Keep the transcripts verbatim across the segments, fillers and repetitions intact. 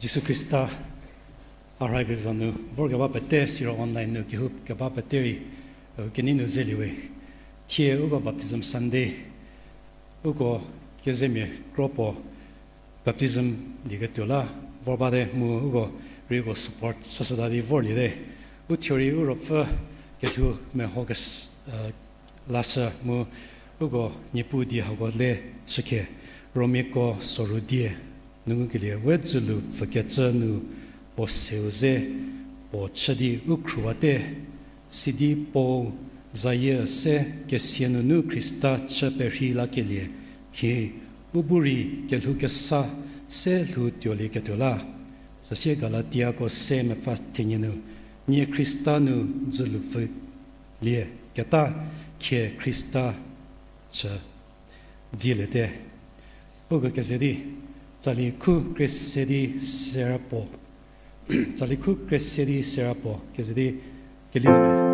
Jisu Khrista a rhakeza nu vorkeba pete siro online nu kehou keba pete rei, e, kenei nu zelie we. Thie uko Baptism Sunday, uko kezemia kro puo baptism lieketuo la vor bate mu uko rei uko support sashüta di vorliete. U thuo rei u ruopfü kelhou meho kes-, e, lashü mu uko Niepuu die hako le shükhe. Romiako soru die nu ngukelie, we dzülu pfükecü nu puo seu ze puo chü di u khruwate, sidi puo zayie se kesia nunu Khrista chü perhei lakelie hi u bu rei kelhou kesa se lhou tuolieketuo la. Süsie Galatiako se mepfü thenie nu, nie Khrista nu dzülu pfülie keta khie Khrista chü dzieliete. Uko keze di, tsali khu kre se di sera puo, tsali khu kre se di sera puo keze di kelilie.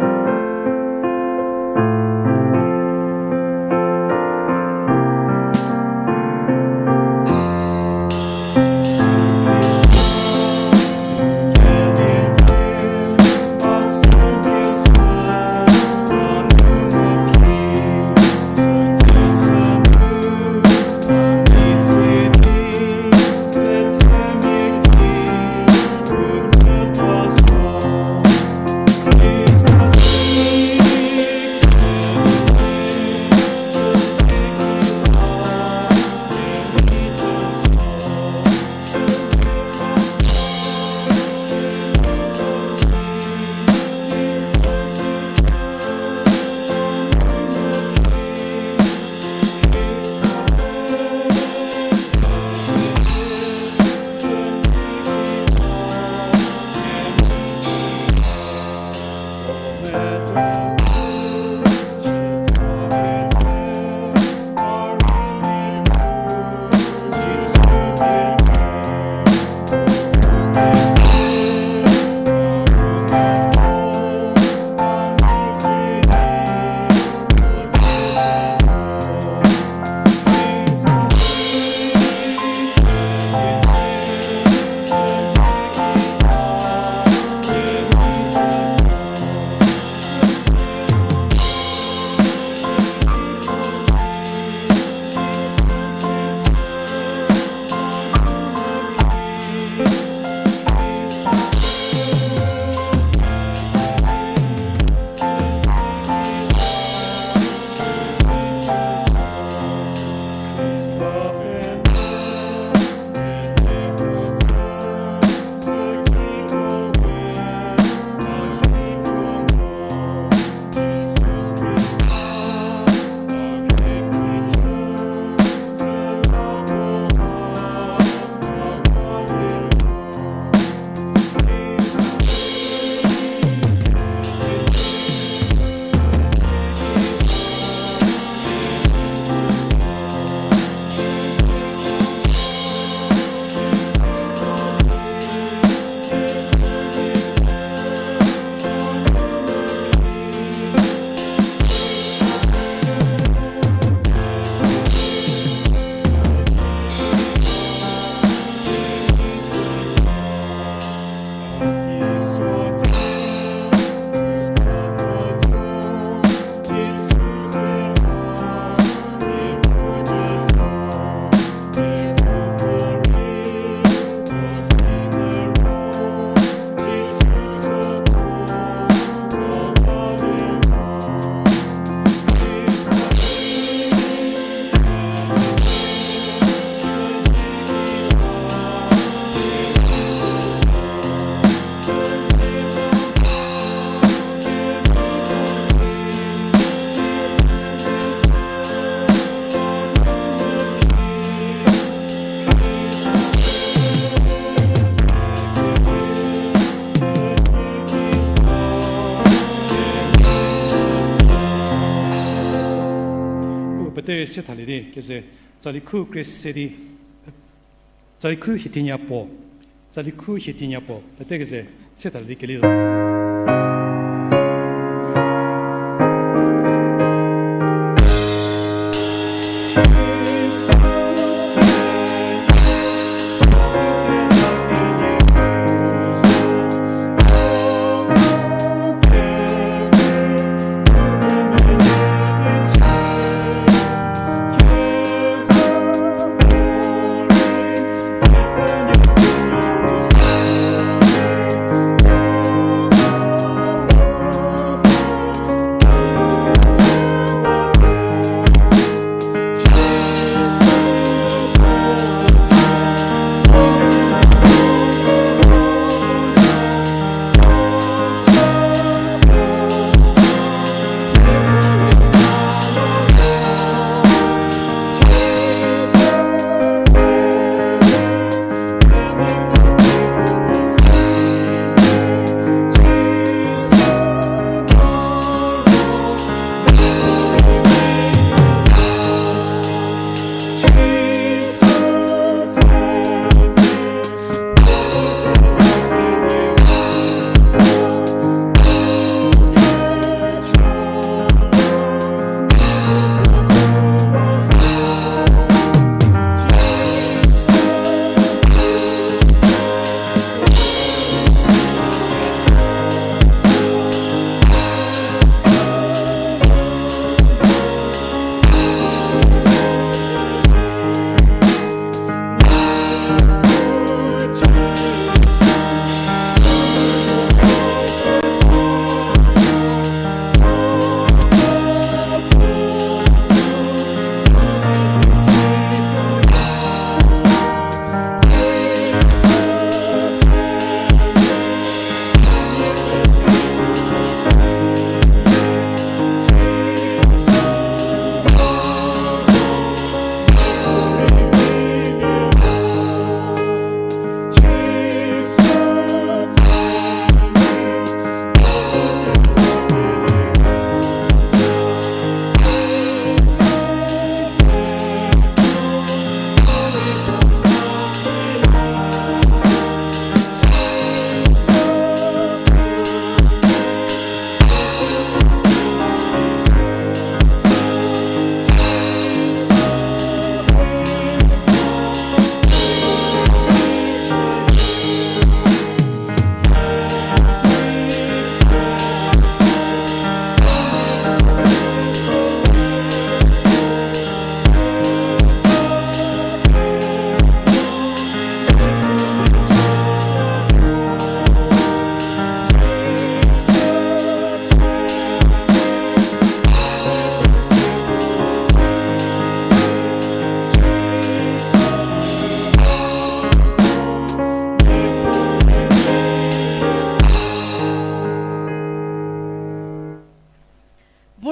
U petere se thalie di keze, tsali khu kre se di, tsali khu hietinya puo, tsali khu hietinya puo pete keze se thalie di keli zo.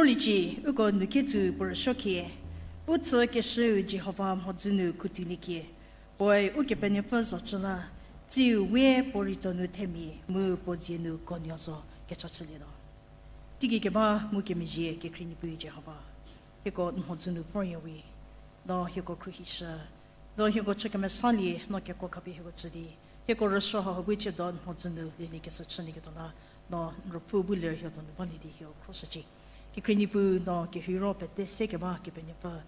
Liecie, uko nu ketsü puo rüsuokhie, u tsü keshüu Jihova mhodzü nu khutuliekhie, puoe Ukepenuopfü zocü la, tsiu we puo rei donu themia mu puo dzie nu konuo zo kecha chülietuo. Teigei keba ngukemezhie kekhrie Niepuu Jihova, hieko n mhodzü nu vorya we, no hieko khruohishü, no hieko chü kemesalie, no kekuo khapie hieko tsü di, hieko rüsuo hau bu tsiedo n mhodzü nu lieliekeshü chülieketuo la, no n ruopfü bu ler hie donu balie di hieko khroshücie. Kekhrie Niepuu no kerheiro pete se keba Kepenuopfü,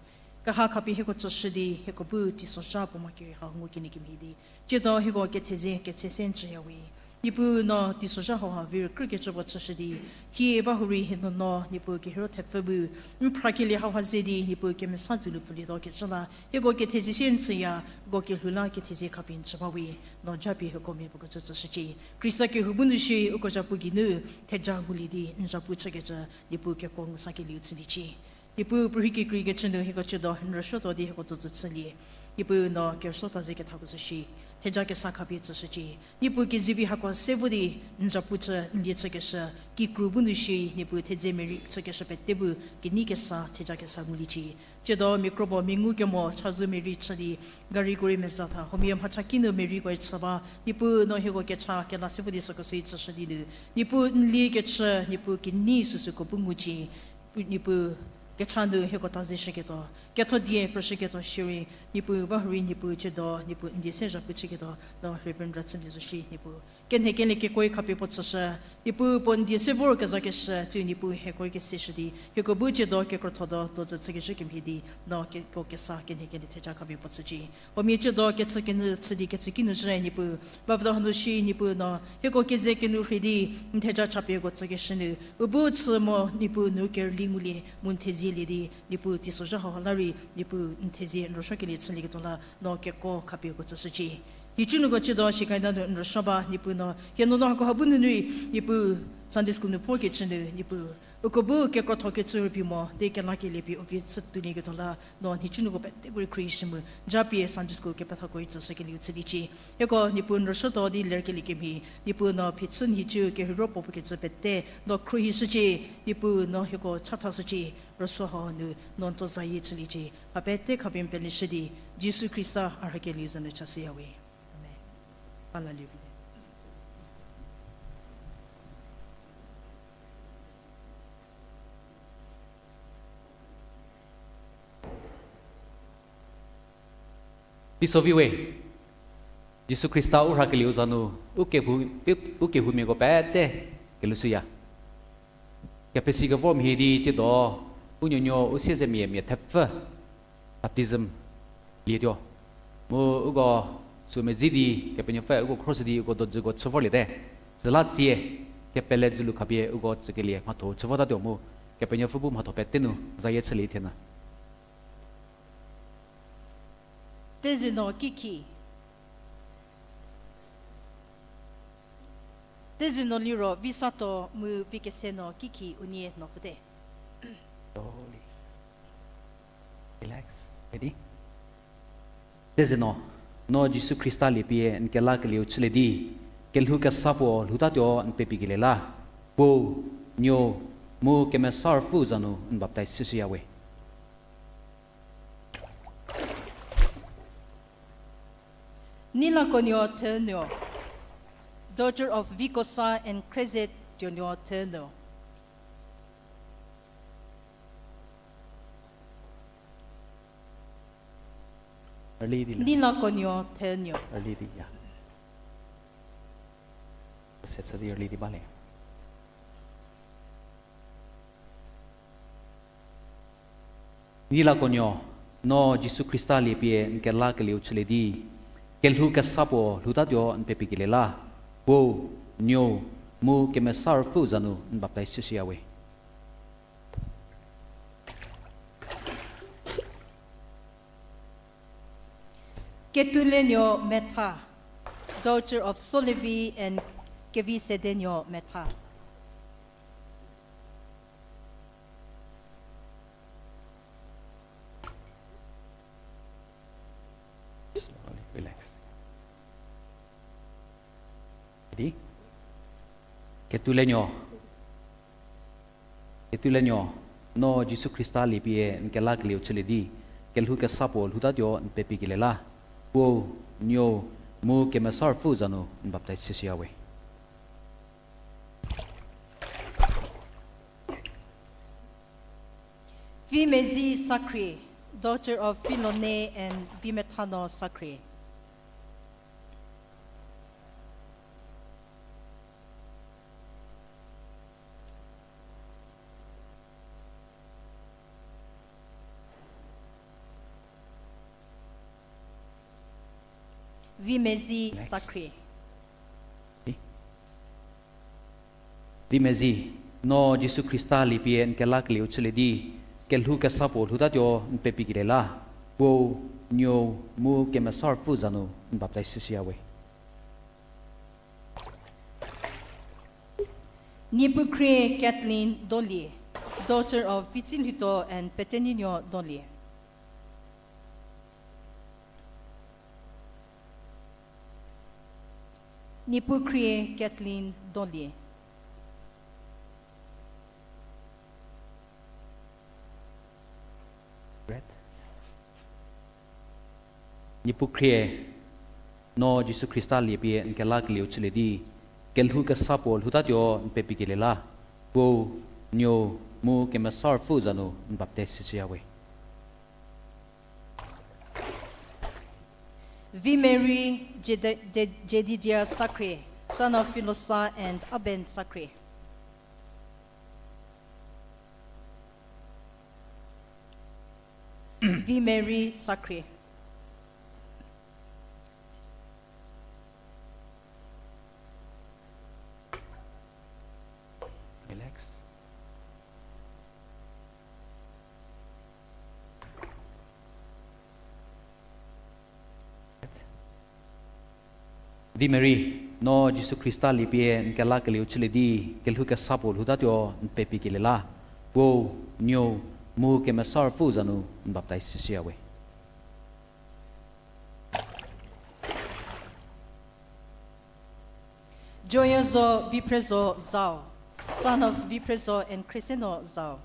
keha khapie hieko tsüshü di hieko bu teisozha puo mha kerei hau ngukelie kemhie di, tsiedo hieko kethezie ketse se n tsüya we. Niepuu no teisozha hauha vir krükecü puo chüshü di, thie ba hurei hie nuonuo Niepuu kerheiro thepfü bu n phrakelie hauha ze di Niepuu kemesa dzülu pfülietuo kecü la hieko kethezie sie n tsüya, uko kelhou la kethezie khapie n tsü ba we. No japie hieko mia puo kecü tsüshücie. Khrista kehou bu nu shi uko zhapu geinu theja ngulie di n zhapu chükecü Niepuu kekuo ngu sakelieu chüliecie. Niepuu puorhi kekreikecü nu hieko tsiedo n rüsuotuo di hieko dozü chülie. Niepuu no kerüsuo taze kethako zo shi, theja kesa khapie tsüshücie. Niepuu kezivi hakoa se vo di n zhapu chü n lie chükeshü, kikru bu nu shi Niepuu thedze merei chükeshü pete bu kenei kesa theja kesa nguliecie. Tsiedo mia kro puo mia ngukemo chazou merei chü di, gari ko rei meza tha huomia mhacha kinu mereiko rei chü ba, Niepuu no hieko kecha kela se vo di süko sü tsüshü di nu, Niepuu n liekechü Niepuu kenei süsüko bu ngucie. Niepuu kecha nu hieko tazeshüketuo, ketho die phrüshüketuo shierei, Niepuu ba hurei Niepuu tsiedo Niepuu n die se zhapu chüketuo no Reverend Ratsülie zo shi Niepuu kenhekelie kekuo khapie puo tsüshü. Niepuu puo n die se vorkezhakeshü tsiu Niepuu hieko rei keseshü di hieko bu tsiedo kekrotho do dozü chükeshü kemhie di, no kekuo kesa kenhekelie theja khapie puo tsücie. Huomia tsiedo kechü kenyü chü di kechü kinu zhü Niepuu, bavüdo hanu shi Niepuu no hieko keze kenu rhei di n theja chapie uko tsükeshü nu u bu chü mo Niepuu nu kerüli ngulie mu n thezielie di Niepuu teisozha hauha la rei Niepuu n thezie n rüsuokelie chülieketuo la no kekuo khapie uko tsüshücie. Nhicunuoko tsiedo shikaina nu n rüsuo ba Niepuu no hie nuonuo hakoha bu nunu rei Niepuu Sunday school nu vorkecü nu Niepuu uko bu kekrothokecü rübei mo di kelakelie pie u vie chütuolieketuo la no nhicunuoko pete bu rei khruohishü mu japie Sunday school kepethako rei tsüshükelieu chüliecie. Hieko Niepuu n rüsuotuo di lerkelie kemhie Niepuu no phichü nhicu kerheiro puo puo kecü pete no khruohishücie. Niepuu no hieko chathashücie. Rüsuo hau nu no n tuo zayie chüliecie. Mha pete khapie n pelishü di Jisu Khrista a rhakelieu za nu chashüya we. Amen. Hallelujah. Teiso vi we, Jisu Khrista u rhakelieu za nu u kehou, u kehoumiako pete kelushüya. Kepesi kevor mhie di tsiedo u nuonuo u siezemia mia thepfü baptism lietuo. Mu uko sü medzi di Kepenuopfü uko khroshü di uko dozüko chü vorliete. Süla tsie kepele dzülu khapie uko tsükelie mhatho chü votatuo mu Kepenuopfü bu mhatho pete nu zayie chülie thienyü. Tezeno Kikhi. Tezeno liro Visato mu Vikeseno Kikhi unie no pfüte. Slowly. Relax. Ready? Tezeno, no Jisu Khrista liepie n kelakelieu chülie di, kelhou kesa puo lhoutatuo n pepikelie la, Puo, Nuou, mu Kemesa Ruopfü za nu n baptaiz chüshüya we. Neilakonuo Thenuo, daughter of Vikosa and Khreze Tuonuo Thenuo. Neilakonuo Thenuo. Neilakonuo, no Jisu Khrista liepie n kelakelieu chülie di, kelhou kesa puo lhoutatuo n pepikelie la, Puo, Nuou, mu Kemesa Ruopfü za nu n baptaiz chüshüya we. Ketulenuo Metha, daughter of Solevi and Kevisedenuo Metha. Slowly, relax. Ready? Ketulenuo. Ketulenuo, no Jisu Khrista liepie n kelakelieu chülie di, kelhou kesa puo lhoutatuo n pepikelie la. Puou, Nuou, mu Kemesa Ruopfü za nu n baptaiz chüshüya we. Vimezi Sakhrie, daughter of Filone and Vimethano Sakhrie. Vimezi Sakhrie. Vimezi, no Jisu Khrista liepie n kelakelieu chülie di, kelhou kesa puo lhoutatuo n pepikelie la. Puou, Nuou, mu Kemesa Ruopfü za nu n baptaiz chüshüya we. Niepukhrie Kathleen Dolie, daughter of Vitsilhoutuo and Peteninho Dolie. Niepukhrie Kathleen Dolie. Niepukhrie, no Jisu Khrista liepie n kelakelieu chülie di, kelhou kesa puo lhoutatuo n pepikelie la. Puou, Nuou, mu Kemesa Ruopfü za nu n baptaiz chüshüya we. Vimary Jede-, De-, Jedidia Sakhrie, son of Filosa and Aben Sakhrie. Vimary Sakhrie. Relax. Vimary, no Jisu Khrista liepie n kelakelieu chülie di, kelhou kesa puo lhoutatuo n pepikelie la. Puou, Nuou, mu Kemesa Ruopfü za nu n baptaiz chüshüya we. Joyozo Viphrezo Zhao, son of Viphrezo and Chriseno Zhao.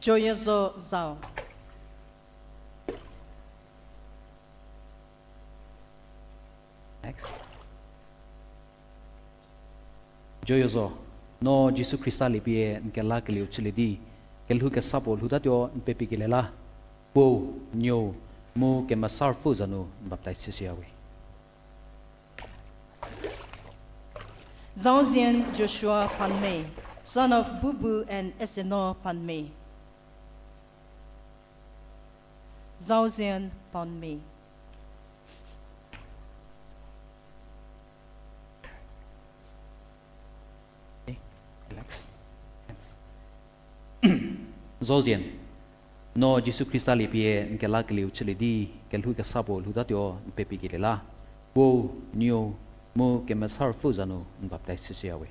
Joyozo Zhao. Next. Joyozo, no Jisu Khrista liepie n kelakelieu chülie di, kelhou kesa puo lhoutatuo n pepikelie la. Puou, Nuou, mu Kemesa Ruopfü za nu n baptaiz chüshüya we. Zaozien Joshua Panmei, son of Bubu and Eseno Panmei. Zaozien Panmei. Relax. Zaozien, no Jisu Khrista liepie n kelakelieu chülie di, kelhou kesa puo lhoutatuo n pepikelie la. Puou, Nuou, mu Kemesa Ruopfü za nu n baptaiz chüshüya we.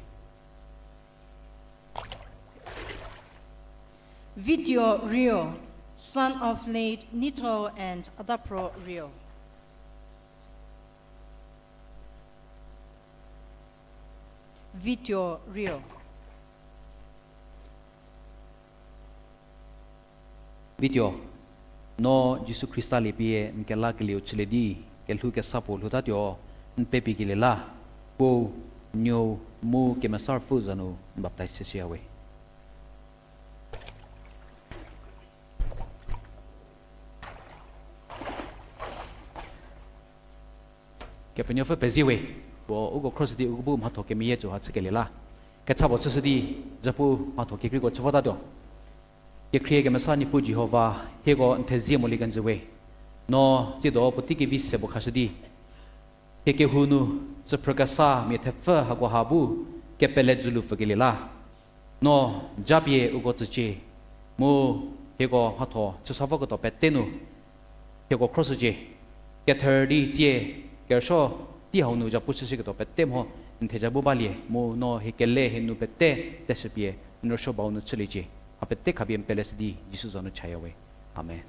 Vituo Rio, son of late Nitho and Adapro Rio. Vituo Rio. Vituo, no Jisu Khrista liepie n kelakelieu chülie di, kelhou kesa puo lhoutatuo n pepikelie la. Puou, Nuou, mu Kemesa Ruopfü za nu n baptaiz chüshüya we. Kepenuopfü pezie we, puo uko khroshü di uko bu mhatho kemeyie tsu ha chükelie la. Kecha puo chüshü di, zapu mhatho kekreiko chü votatuo. Kekhrie kemesa Niepuu Jihova, hieko n thezie molie kenjü we. No tsiedo puotei kevi se puo khashü di, hie kehou nu, tsüphrü kesa mia thepfü hakoha bu, kepele dzülu pfükelie la. No, japie uko tsücie, mu hieko mhatho chüsa voketuo pete nu, hieko khroshücie, kether di tsie, kerüsuo tei hau nu zapu chüshüketuo pete mho, n theja bu balie, mu no hie kele hie nu pete, teshüpie, n rüsuo bau nu chüliecie, mha pete khapie n peleshü di, Jisu za nu chaya we. Amen.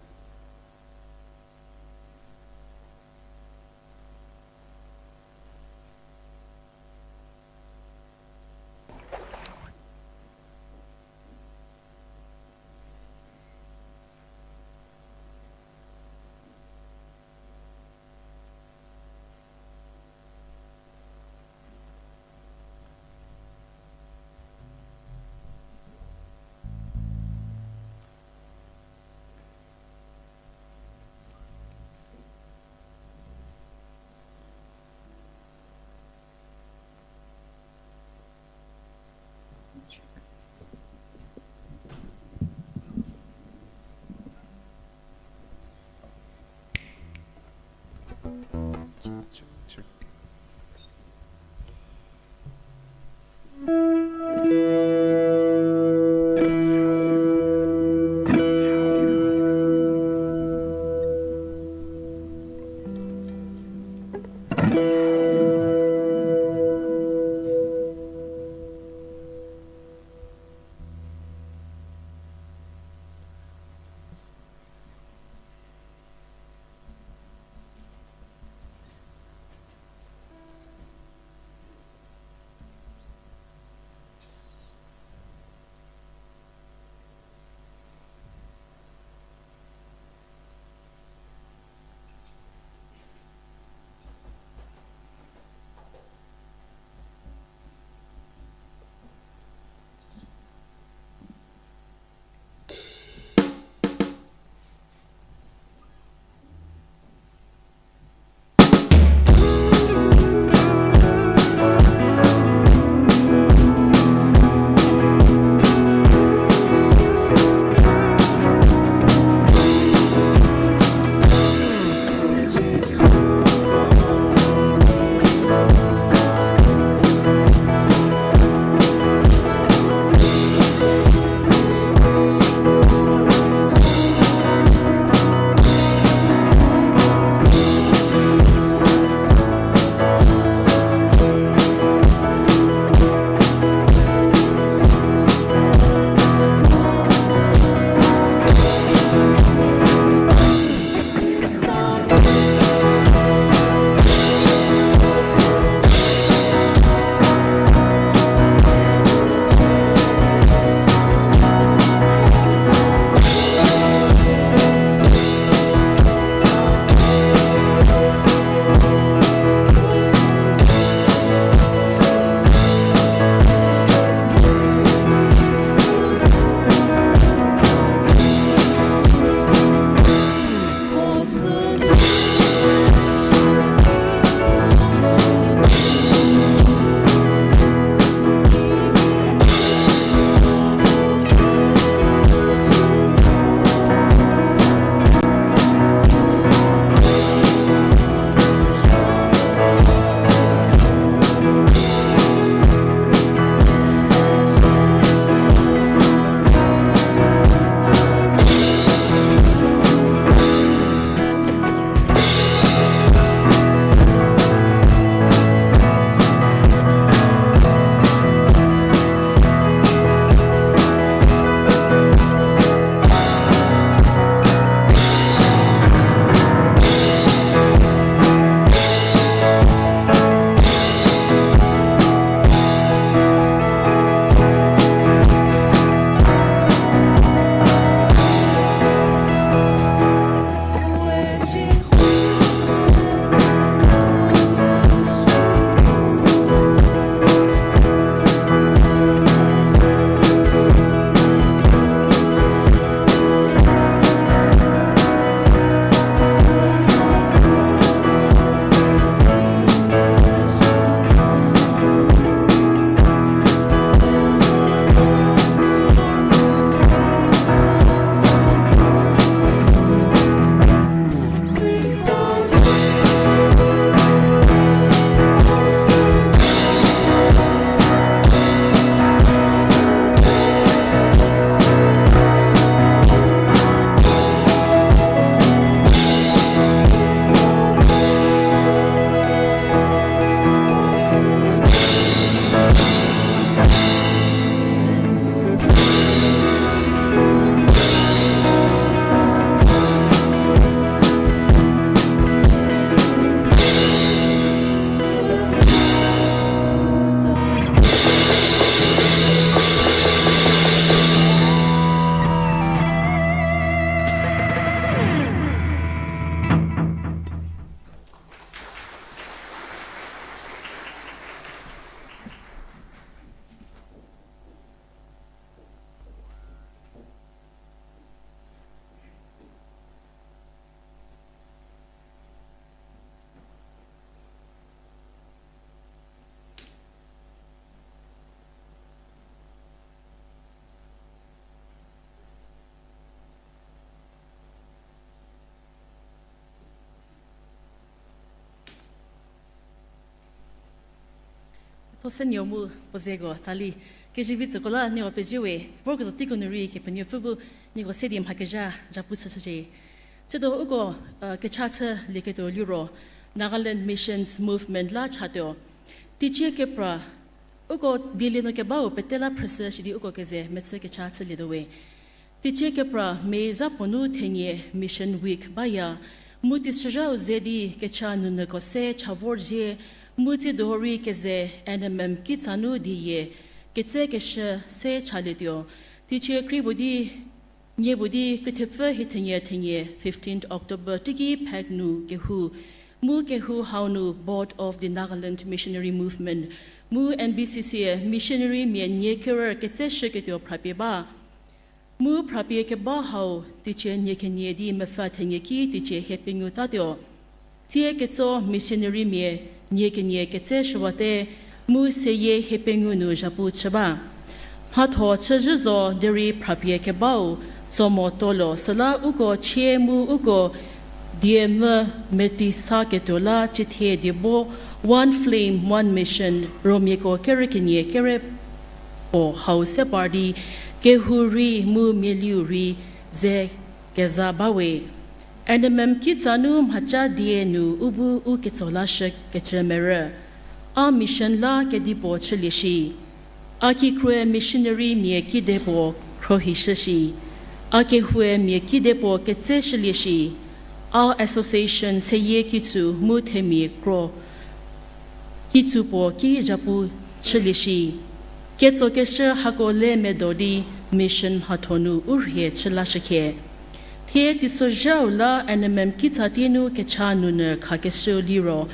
Ko se nieu mu puo zeko tsali. Kezivi tsüko la nieko pezie we, vorketuo teiko nu rei Kepenuopfü bu nieko se di mha kezha zhapu chüshücie. Tsiedo uko, uh, kecha chülieketuo liro Nagaland Missions Movement la chatuo. Teicie kepra, uko dilie nu kebau pete la phrüshü sidi uko keze mechü kecha chülietuo we. Teicie kepra May zha puo nu thenie Mission Week baya, mu teisozhau ze di kecha nunyüko se cha vor zie, mu tsiedo rei keze N M M kitsa nu dieyie ketsekeshü se chalietuo. Teicie kri puo di, nie puo di kri thepfü hie thenie thenie fifteenth October teiki phek nu kehou, mu kehou hau nu Board of the Nagaland Missionary Movement, mu N B C C missionarymia nie kerü ketseshüketuo phrapie ba. Mu phrapie keba hau teicie nie kenie di mepfü thenie ki teicie hie pengou tatuo. Tsie ketso missionarymia nie kenie ketseshüwate, mu seyie hie pengou nu zhapu chü ba. Mhatho chüzhü zo derei phrapie kebau tso mo tolo süla uko chie mu uko die mvü meti saketuo la ciethie diebo One Flame, One Mission, Romiako kere kenie kere puo hau se par di, kehou rei mu mialiu rei ze keza bawe. N M M kitsa nu mhaca die nu u bu u ketso lashü kecü merü. A mission la kedipuo chülie shi. A kikrue missionarymia kidepuo khrohishü shi. A kehoue mia kidepuo ketseshülie shi. A association seyie kitsu mu themia kro kitsu puo ki zhapu chülie shi. Ketsokeshü hako le medo di mission mhatho nu u rhie chü lashükhie. Thie teisozhau la N M M kitsa tie nu kecha nunyü khakeshü liro,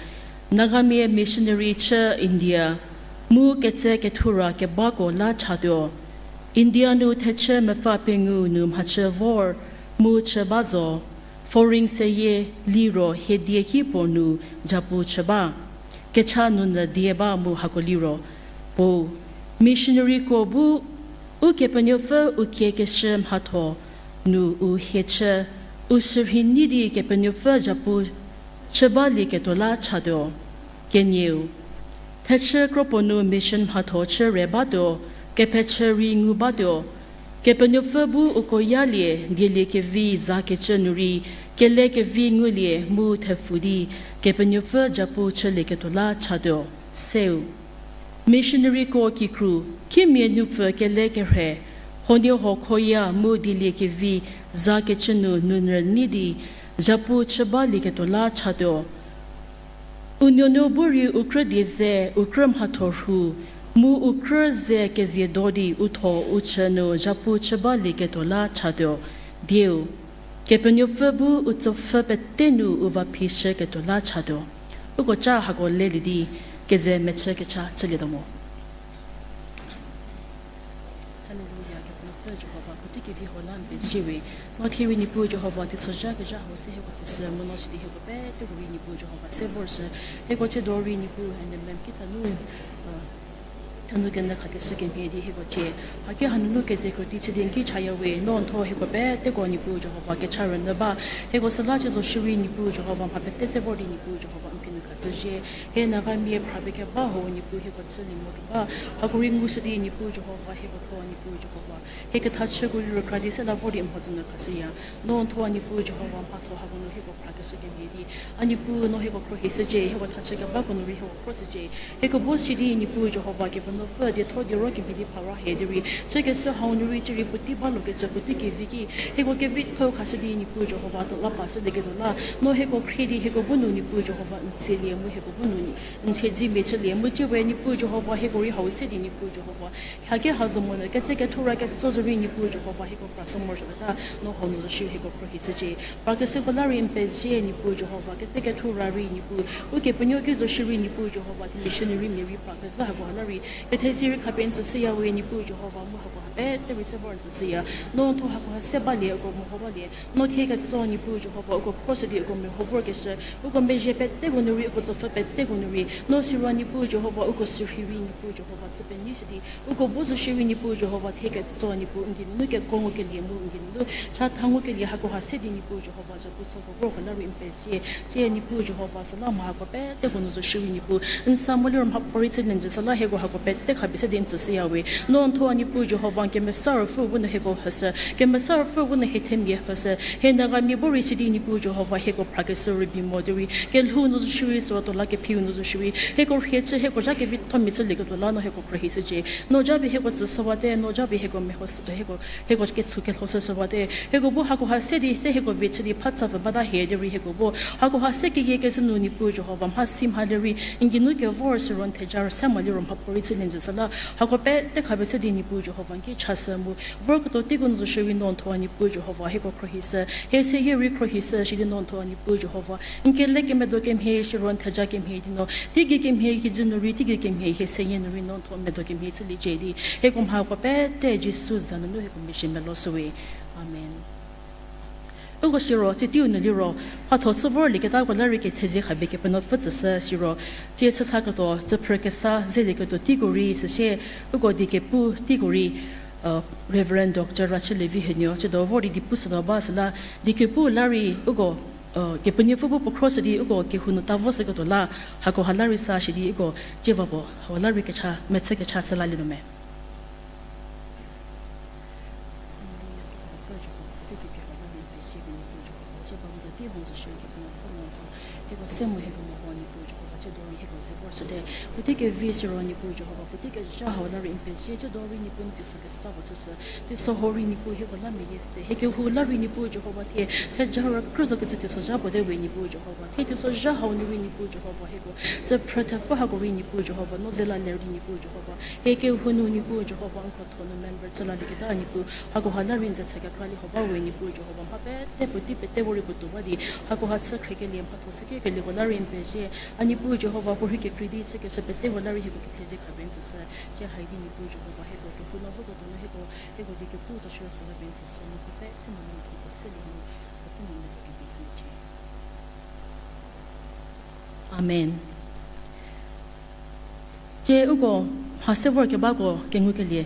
Nagamia missionary chü India, mu ketse kethura kebako la chatuo. India nu thechü mepfü pengou nu mhachü vor, mu chü ba zo, foreign seyie liro hie die ki puo nu zhapu chü ba. Kecha nunyü die ba mu hako liro, puo, missionaryko bu Ukepenuopfü u kiekeshü mhatho nu u hie chü, u sürhei nei di Kepenuopfü zhapu chü balieketuo la chatuo. Kenieu, thechü kropuo nu mission mhatho chü re batuo, kephechü rei ngu batuo. Kepenuopfü bu uko yalie, dieliekevi zakecü nu rei, kelekevi ngulie mu thepfu di, Kepenuopfü zhapu chülieketuo la chatuo. Seu, missionaryko kikru, kimia nupfü kele kerhe, huoniehuo khoya mu dieliekevi zakecü nu nunyü nei di, zhapu chü balieketuo la chatuo. U nuonuo bu rei u krü die ze, u krü mhatho rhu, mu u krü ze kezie do di u tho u chü nu zhapu chü balieketuo la chatuo. Dieu, Kepenuopfü bu u tsopfhü pete nu u va phishüketuo la chatuo. Uko ca hako lelie di keze mechü kecha chülietuo mo. Haleluya, Kepenuopfü Jihova, puotei kevi hau la n pezie we. No thie rei Niepuu Jihova, teisozha kezha hau se hieko tsüshü, mu no sidi hieko peteko rei Niepuu Jihova se vorshü. Hieko tsiedo rei Niepuu, N M M kitsa nu, thenu kenyü khakeshü kemhie di hieko cie. Haki hanunu keze krüti chü di n ki chaya we, no n thuo hieko peteko Niepuu Jihova kecha rünyü ba. Hieko süla chü zo shierei Niepuu Jihova mha pete se vor di Niepuu Jihova n phi nu khashüzhie. Hie Nagamia phrapie keba hau Niepuu hieko chülie mo keba. Hako rei ngushü di Niepuu Jihova hieko thuo Niepuu Jihova. Hie kethachüko rei rükra di se la vor di mhodzü nu khashüya. No n thuo Niepuu Jihova mhatho hako nu hieko phrakeshü kemhie di. A Niepuu no hieko khrohishücie, hieko thachü kebako nu rei hieko khroshücie. Hieko bu sidi Niepuu Jihova Kepenuopfü dietho diero kemhie di phara hie di rei. Chükeshü hau nu rei cierei puotei balokecü puotei kevi ki. Hieko kevitho khashü di Niepuu Jihova tela pa shülieketuo la. No hieko khrie di hieko bu nu Niepuu Jihova n selie mu hieko bu nu n siedzemia chülie mu ciewe Niepuu Jihova hieko rei hau se di Niepuu Jihova. Haki ha zo monyü ketse kethura ketso zorei Niepuu Jihova hieko pra se morosuoketa no hau nu zo shierei hieko khrohishücie. Phrakeshüko la rei n pezie Niepuu Jihova ketse kethura rei Niepuu. Ukepenuopfü zo shierei Niepuu Jihova di missionarymia rei phrakezhü hako ha la rei Kethezie rei khapie n tsüshüya we Niepuu Jihova, mu hakoha pete rei se vor n tsüshüya. No n thuo hakoha se balie, uko meho balie. No thie ketso Niepuu Jihova, uko khroshü di uko meho vorkeshü, uko mezhie peteko nu rei, uko tsopfü peteko nu rei. No siro Niepuu Jihova, uko sürhei rei Niepuu Jihova, chü penyishü di uko bu zo shierei Niepuu Jihova, thie ketso Niepuu, n geinunu keko ngukelie mu n geinunu chatha ngukelie hakoha se di Niepuu Jihova, zhapu süko vorko la rei n pezie. Tie Niepuu Jihova, süla mha hako peteko nu zo shierei Niepuu, n sa mo liro mhapuorei chü lenjü süla hieko hako pete khapie se di n tsüshüya we. No n thuo Niepuu Jihova, n kemesa ruopfü bu nu hieko hüshü, kemesa ruopfü bu nu hie themia hüshü, hie Nagamia bu rei sidi Niepuu Jihova, hieko phrakeshü rübei mo derei kelhou nu zo shierei, süro tuo la kephiu nu zo shierei hieko rhie chü, hieko ja kevithomia chülieketuo la no hieko khruohishücie. No ja pie hieko tsüshüwate, no ja pie hieko meho, hieko, hieko ketsu kelhou shüshüwate. Hieko bu hakoha se di se hieko vie chü di phatsa pfü bata hie derei hieko bu hakoha se keyie kezhü nu Niepuu Jihova, mhasi mhale rei n geinu kevor siro n theja rüse mo liro mhapuorei chü lenjü süla hako pete khapie se di Niepuu Jihova, n ki chashü mu vorketuo teiko nu zo shierei no n thuo Niepuu Jihova, hieko khruohishü, hie seyie rei khruohishü, sidi no n thuo Niepuu Jihova, n kele kemedo kemhie siro n theja kemhie di no teigei kemhie kijü nu rei, teigei kemhie hie seyie nu rei no n thuo medo kemhie chüliecie di hieko mha hako pete Jisu za nunu hieko mezhie meloshüwe. Amen. Uko siro tsie teiu nu liro mhatho chü vorlieketako la rei kethezie khapie Kepenuopfü tsüshü siro, tsie chüsaketuo, tsüphrü kesa zelieketuo teiko rei süsie, uko diekepu teiko rei, Reverend Doctor Rachülie Vihenuo tsiedo vor di die pushütuo ba süla, diekepu la rei uko Kepenuopfü bu puo khroshü di uko kehou nu ta voshüketuo la, hakoha la rei sa shi di uko tsie va puo hau la rei kecha mechü kecha chü lalietuo me. Hieko se mu hieko meho Niepuu Jihova, tsiedo rei hieko ze vorshüte. Puotei kevi siro Niepuu Jihova, puotei kezha hau la rei n pezie, tsiedo rei Niepuu n teisokesa puo chüshü. Teisozha rei Niepuu hieko la meyie se, hie kehou la rei Niepuu Jihova thie theja rükrü zokecü teisozha puo te we Niepuu Jihova. Thie teisozha hau nu rei Niepuu Jihova hieko tsüphrü thepfü hako rei Niepuu Jihova, no ze la ler di Niepuu Jihova, hie kehou nu Niepuu Jihova n krotho nu member chü lalieketa Niepuu, hakoha la rei n ze chü kekra lie ho ba we Niepuu Jihova, mha pete puotei pete vor rei puotou ba di hakoha chü khriekelie, mhatho chü kekelieko la rei n pezie. A Niepuu Jihova, puorhi kekrei di chükeshü peteko la rei hieko kethezie khapie n tsüshü. Tsie hai di Niepuu Jihova hieko kehou nu voketuo nu hieko, hieko diekepu zo shierei khapie n tsüshü, Niepuu pete nunu n thuo puo selie mu, puotei nunu puo kevi sü liecie. Amen. Tsie uko mha se vorkebako kengukelie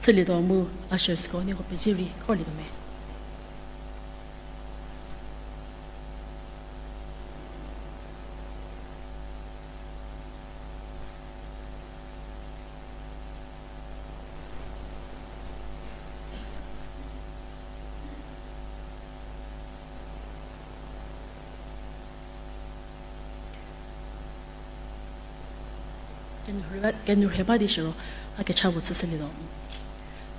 chülietuo mu, ushersko nieko pezie rei khorlietuo me. Kenu rhe ba, kenu rhe ba di shiro, a kecha puo chüshülietuo.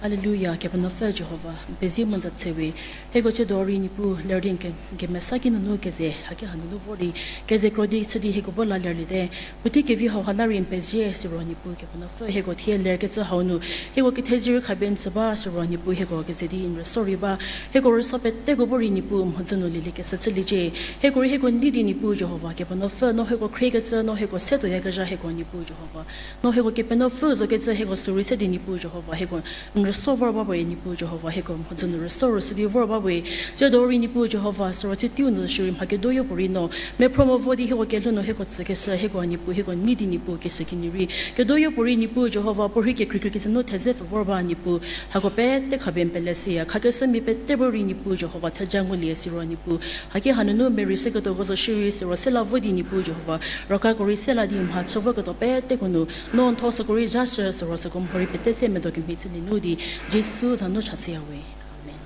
Hallelujah, Kepenuopfü Jihova, n pezie mu n za tse we, hieko tsiedo rei Niepuu ler di n ke, n kemesa kinunu keze haki hanunu vor di, keze kro di chü di hieko bu la lerliete. Puotei kevi hauha la rei n pezie siro Niepuu Kepenuopfü hieko thie lerkecü hau nu, hieko kethezie rei khapie n tsü ba siro Niepuu hieko keze di n rüso rei ba, hieko rüso peteko bu rei Niepuu mhodzü nu lieliekeshü chüliecie. Hieko rei hieko nei di Niepuu Jihova Kepenuopfü, no hieko khriekecü, no hieko se tuoyakezha hieko Niepuu Jihova, no hieko Kepenuopfü zokecü hieko sürei se di Niepuu Jihova hieko n rüso vor ba we Niepuu Jihova hieko mhodzü nu rüso rüsü di vor ba we. Tsiedo rei Niepuu Jihova siro tsie teiu nu shierei mha kedoyo puorei no mephro mo vo di hieko kelhou nu hieko tsükeshü hieko Niepuu hieko nei di Niepuu keshü kinyi rei kedoyo puorei Niepuu Jihova puorhi kekreikrei kecü nu theze pfü vor ba Niepuu, hako pete khapie n pele siya. Khakeshümia pete bu rei Niepuu Jihova theja ngulie siro Niepuu, haki hanunu merei shüketuoko zo shierei siro se la vo di Niepuu Jihova, raka ko rei se la di mha chü voketuo peteko nu no n thuo süko rei zhashü siro süko mhorei pete se medo kemhie chülie nu di Jisu za nu cha shüya we. Amen.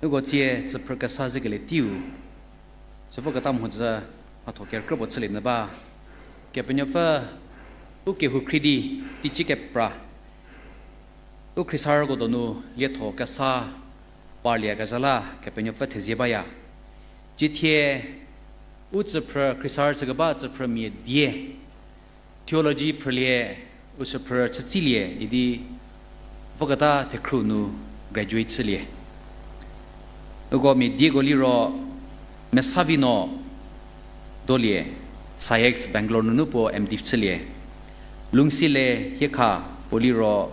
Uko tsie tsüphrü kesa zekelie teiu, süvo keta mhodzü mhatho kerükrü puo chülie nyü ba. Kepenuopfü u kehou khrie di teicie kepra, u khriesarüko donu lietho kesa parlie kezha la Kepenuopfü thezie baya. Tsiethie u tsüphrü, khriesarü chükeba tsüphrümia die theology phrülie, u tsüphrü chütsilie idi voketa thekhru nu graduate chülie. Uko mia dieko liro Mesavino Dolie, SAIEX Bangalore nunu puo M.Div chülie. Lungsi le Hiekha puo liro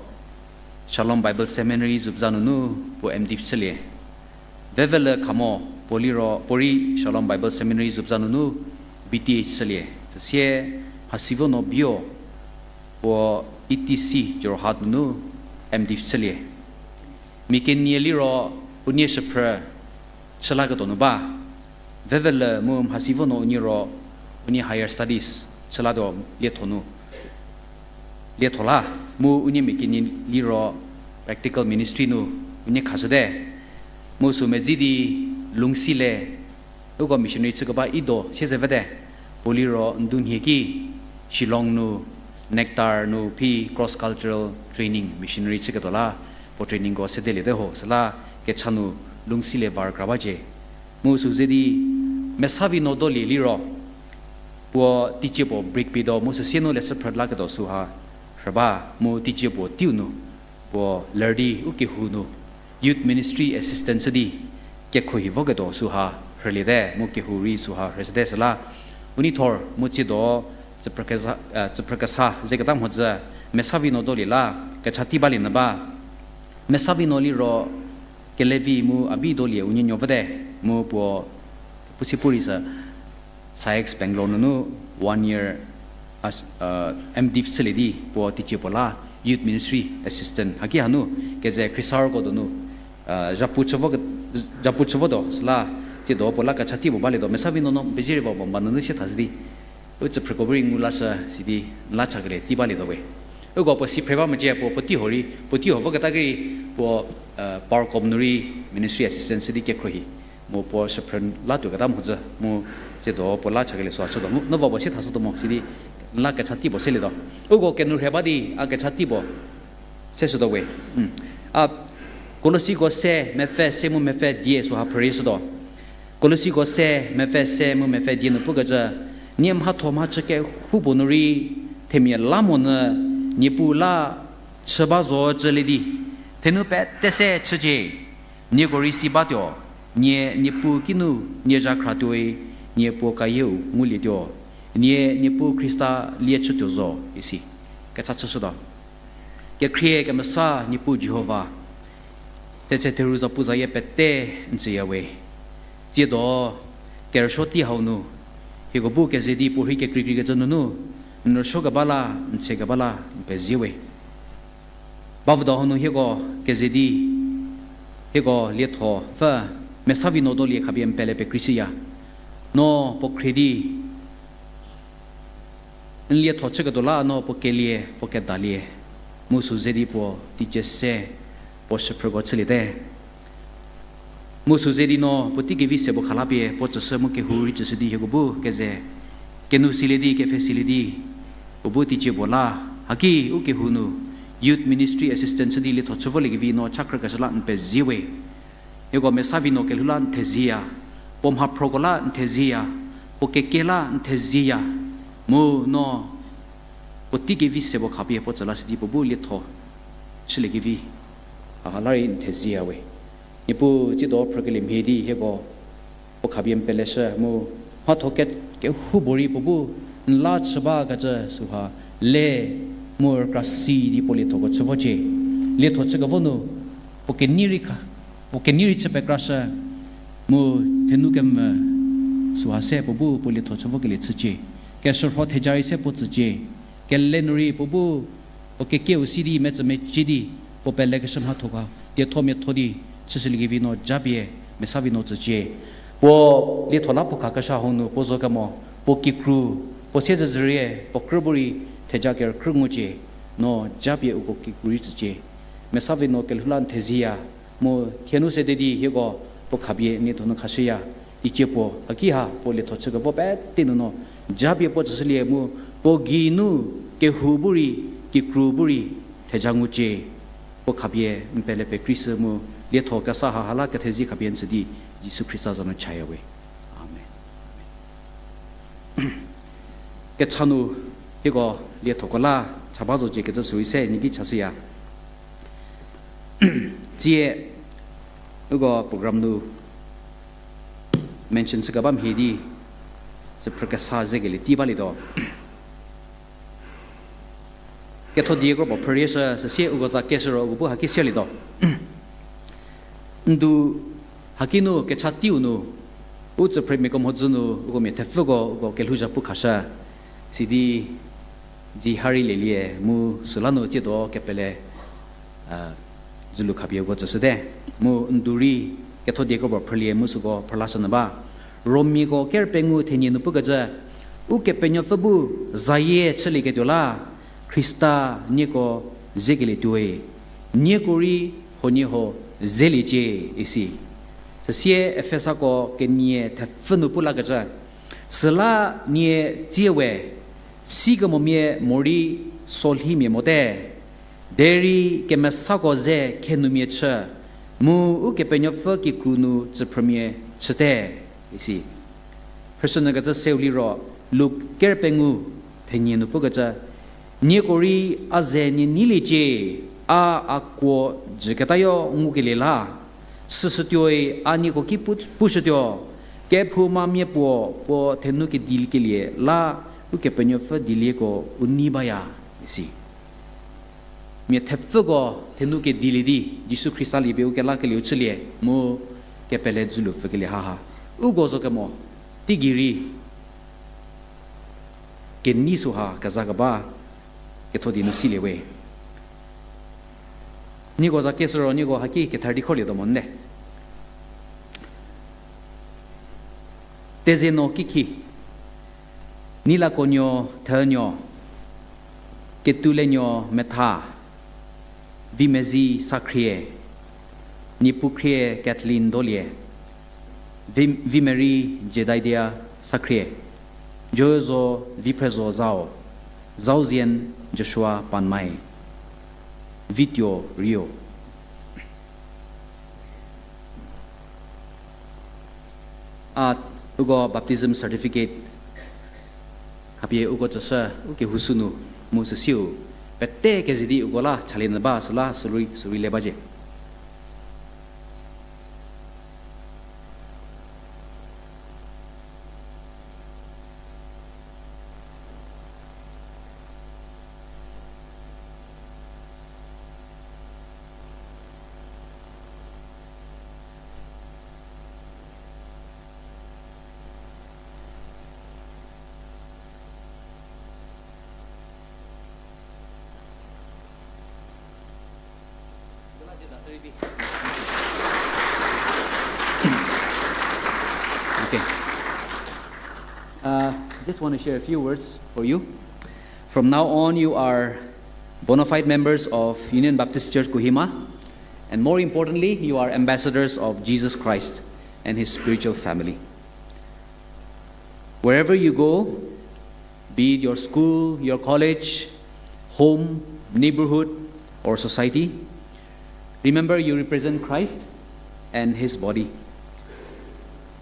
Shalom Bible Seminary Zubza nunu puo M.Div chülie. Vevele Khamo puo liro puorei Shalom Bible Seminary Zubza nunu B.Th chülie. Süsie Mhasivono Bio puo E.T.C Jorhat nunu M.Div chülie. Mia kenie liro unie shüphrü chülaketuo nu ba. Vevele mu Mhasivono unie ro unie higher studies chülatuo lietho nu. Lietho la, mu unie mia kenie liro practical ministry nu unie khashüte. Mu sü medzi di Lungsi le, uko missionary chükeba Ido siezevete, puo liro ndunhie ki Shillong nu, Nectar nu phi cross cultural training missionary chüketuo la, puo trainingko sedeliete ho, süla kecha nu Lungsi le var kra bacie. Mu sü ze di Mesavino Dolie liro, puo teicie puo break pie tuo mu süsie nu leshü phrü laketuo süha rhü ba, mu teicie puo teiu nu puo ler di u kehou nu youth ministry assistant chü di kekhruohi voketuo süha rhüliete, mu kehou rei süha rhüshüte süla. U neithor mu tsiedo tsüphrü kesa, eh, tsüphrü kesa zeketa mhodzü Mesavino Dolie la kecha tei balie nyü ba. Mesavino liro kelevi mu Abi Dolie unie nuo vote, mu puo pusi puorei sü SAIEX Bangalore nunu one year as, uh, M.Div chülie di puo teicie puo la youth ministry assistant haki hanu keze khriesarüko donu, uh, zhapu chü vo ke-, zhapu chü votuo süla, tsiedo puo la kecha tei puo balietuo, Mesavino no pezie rei ba puo ba nunu sie thashü di u tsüphrüko bu rei ngu lashü sidi n la chakelie tei balietuo we. Uko puo si phre ba mecie puo, puo tei ho rei, puo tei ho voketa ki rei puo, uh, Parkom nu rei ministry assistant sidi kekhruohi. Mu puo shüphrü la tuoketa mhodzü mu tsiedo puo la chakelie süha chütuo. Mu, no va puo sie thashütuo mo sidi n la kecha tei puo selietuo. Uko kenu rhie ba di a kecha tei puo seshütuo we. A, Kolosiko se mepfü se mu mepfü die süha phrürieshütuo. Kolosiko se mepfü se mu mepfü die nu pukecü, nie mhatho mhachü kehoupuo nu rei themia la monyü Niepuu la chü ba zocülie di, thenou pete se chücie. Nieko rei si batuo, nie Niepuu kinu nie zhakhra tuoi, nie puo kayieu ngulietuo, nie Niepuu Khrista lie chütuo zo, isi. Kecha chüshütuo. Kekhrie kemesa Niepuu Jihova, thetse theru zapuzayie pete n tsüya we. Tsiedo kerüsuo tei hau nu, hieko bu keze di puorhi kekreikreikecü nunu, n rüsuo keba la, n tse keba la n pezie we. Bavüdo hanu hieko keze di, hieko lietho pfü, Mesavino Dolie khapie n pele pekreishüya. No puo khrie di n lietho chüketuo la no puo kelie, puo kedalie, mu sü ze di puo teicie se, puo shüphrüko chüliete. Mu sü ze di no puotei kevi se puo khalapie puo tsüshü mu kehou rei tsüshü di hieko bu keze, kenu silie di, kepfhe silie di, puo bu teicie puo la, haki u kehou nu youth ministry assistant chü di lietho chü voliekevi no cha khrükeshü la n pezie we. Hieko Mesavino kelhou la n thezieya, puo mhaphroko la n thezieya, puo keke la n thezieya, mu no puotei kevi se puo khapie puo tsü lashü di puo bu lietho chüliekevi, haha la rei n thezieya we. Niepuu tsiedo phrükelie mhie di hieko puo khapie n peleshü mu mhatho ke-, kehoupuorei puo bu n la chü bakecü süha le mu rükra si di puo liethoko chü vocie. Lietho chükevo nu puo kenei rei kha, puo kenei rei chü pekrashü mu thenu kemvü süha se puo bu puo lietho chü vokelie chücie. Keshürho theja rei se puo tsücie. Kele nu rei puo bu puo kekeu si di metsümecie di puo pelekeshü mhatho kha, tietho miatho di chüshüliekevi no japie Mesavino tsücie. Puo lietho la puo khakeshü hau nu puo zo kemo, puo kikru, puo siezedzürie puo krü bu rei theja kerükrü ngucie, no japie uko kikru rei tsücie. Mesavino kelhou la n thezieya, mu thienu sede di hieko Puo khapie n lietho nu khashüya, teicie puo haki ha puo lietho chükevo pete nunu, japie puo tsüshülie mu, puo geinu kehou bu rei, kikru bu rei, theja ngucie, puo khapie n pele pekreishü mu, lietho kesa ha ha la kethezie khapie n tsü di, Jisu Khrista za nu chaya we. Amen. Kecha nu, hieko liethoko la cha ba zocie kecü sürei se n ki chashüya. Tsie, uko program nu mention chükeba mhie di, süphrü kesa zekelie tei balietuo. Ketho die kropuo phrürieshü, süsie uko za keshü ro uko bu haki sialietuo. Ndu haki nu kecha teiu nu, u tsüphrümiako mhodzü nu uko mia thepfüko uko kelhouzha pu khashü, sidi, zi ha rei lelie mu süla nu tsiedo kepele, a, zülu khapie uko tsüshüte. Mu ndu rei ketho die kropuo phrülie mu süko phrülashü nyü ba. Romiako ker pengou thenie nu pukecü, Ukepenuopfü bu zayie chülieketuo la, Khrista nieko zekelietuoe, nieko rei huoniehuo zeliecie, isi. Süsie Efesako kenie thepfü nu pu lakecü, Süla nie tsie we, sikemomia morei solhimia mote, derei kemesako ze khenumia chü, mu Ukepenuopfü kikru nu tsüphrümia chüte, isi. Phrüshünyükecü seu liro, Luk ker pengou thenie nu pukecü, Nieko rei a ze nie neiliecie, a a kuo jüketayo ngukelie la, süshütuoi a nieko ki pu-, pushütuo, kephoumamia puo puo thenu kediliekelie la, Ukepenuopfü dielieko u nei baya, isi. Mia thepfüko thenu kedilie di, Jisu Khrista liepie u kelakelieu chülie, mu kepele dzülu pfükelie haha. Uko zo kemo, teigei rei, kenei süha kezakeba, ketho die nu silie we. Nieko za keshü ro nieko haki ketha di khrolietuo mo nde. Teze no kikhi, Neilakonuo Thenuo, Ketulenuo Metha, Vimezi Sakhrie, Niepukhrie Kathleen Dolie, Vi-, Vimeri Jedaidia Sakhrie, Jozo Viphrezo Zhao, Zaozien Joshua Panmai, Vituo Rio. A, uko baptism certificate khapie uko tsüshü, u kehou sünu, mu süsiu, pete keze di uko la chalie nyü ba süla sürei, sürei le bacie. Okay. Uh, just want to share a few words for you. From now on, you are bona fide members of Union Baptist Church Kohima, and more importantly, you are ambassadors of Jesus Christ and his spiritual family. Wherever you go, be it your school, your college, home, neighborhood, or society, remember you represent Christ and his body.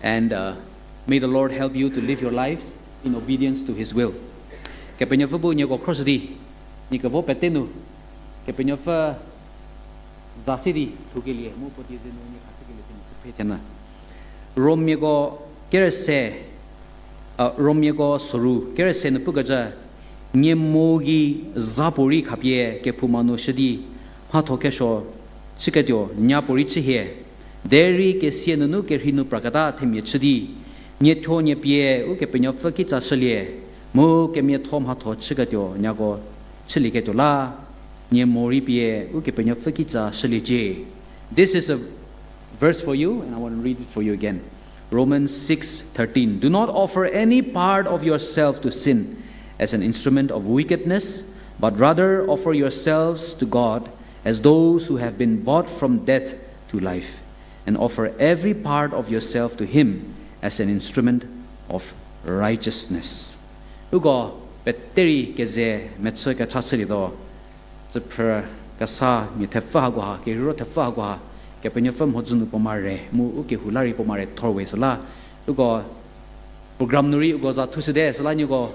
And, uh, may the Lord help you to live your lives in obedience to his will. Kepenuopfü bu nieko khroshü di, nie kevo pete nu, Kepenuopfü za se di lhoukelie mu puo die ze nu nie khashükelie themia chü phre thena. Romiako kerese, a, Romiako soru kerese nu pukecü, nie mo gei za puorei khapie kephouma nu shü di, mhatho kesuo chüketuo nya puorei chühie, derei kesia nunu kerhei nu praketa themia chü di, nie thuo nie pie Ukepenuopfü kitsa shülie, mu kemiatho mhatho chüketuo nyako chülieketuo la, nie morei pie Ukepenuopfü kitsa shüliecie. This is a verse for you, and I want to read it for you again. Romans six thirteen. Do not offer any part of yourself to sin as an instrument of wickedness, but rather offer yourselves to God as those who have been bought from death to life. and offer every part of yourself to him as an instrument of righteousness. Uko peterei keze mechü kecha chülietuo, tsüphrü kesa mia thepfü hakoha, kerheiro thepfü hakoha, Kepenuopfü mhodzü nu puo mare, mu u kehou la rei puo mare thor we süla, uko program nu rei uko za thushüte süla nieko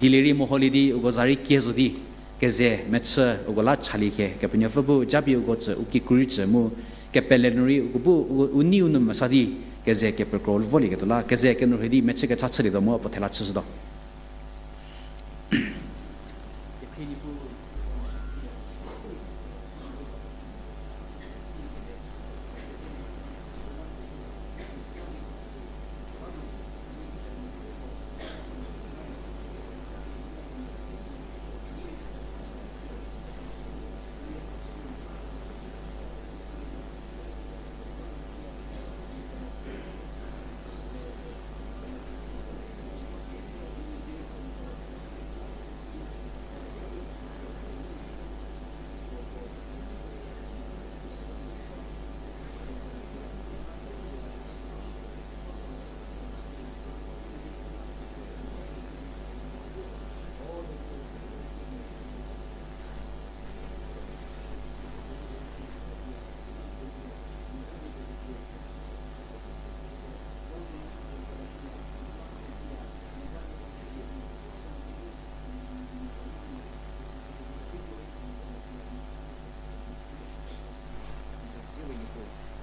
dilie rei meholie di uko za rei kie zo di, keze mechü uko la chalie khe, Kepenuopfü bu japie uko tsü u kikru rei tsü mu, kepele nu rei uko bu u, u nei u nu mesa di, keze kepekro volieketuo la, keze kenourhei di mechü kecha chülietuo mu puo thela chüshütuo.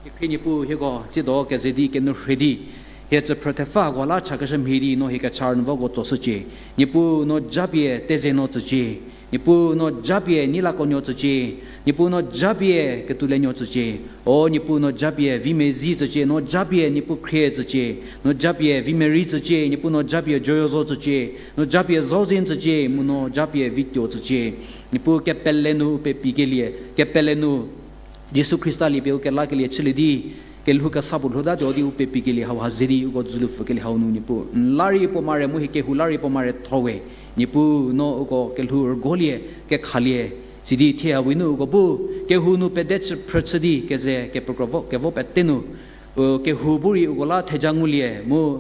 Kekhrie Niepuu, hieko tsiedo keze di kenourhei di, hie tsüphrü thepfü hako la chakeshü mhie di no hie kecha rünyüvoko tsoshücie. Niepuu no japie teze nuo tsücie. Niepuu no japie neilakonuo tsücie. Niepuu no japie ketoulenuo tsücie. O Niepuu no japie vimezhie tsücie, no japie Niepuu khrie tsücie, no japie vimerei tsücie, Niepuu no japie joyo zo tsücie, no japie zauzin tsücie, mu no japie vituo tsücie. Niepuu kepele nu u pepikelie, kepele nu Jisu Khrista liepie u kelakelie chülie di, kelhou kesa puo lhoutatuo di u pepikelie hauha ze di uko dzülu pfükelie hau nu Niepuu n la rei puo mare mu hie kehou la rei puo mare thor we. Niepuu no uko kelhou rügolie, kekhalie, sidi thie hau nu uko bu kehou nu pede chü phrü chü di keze kepekro vo, kevo pete nu, u kehou bu rei uko la theja ngulie mu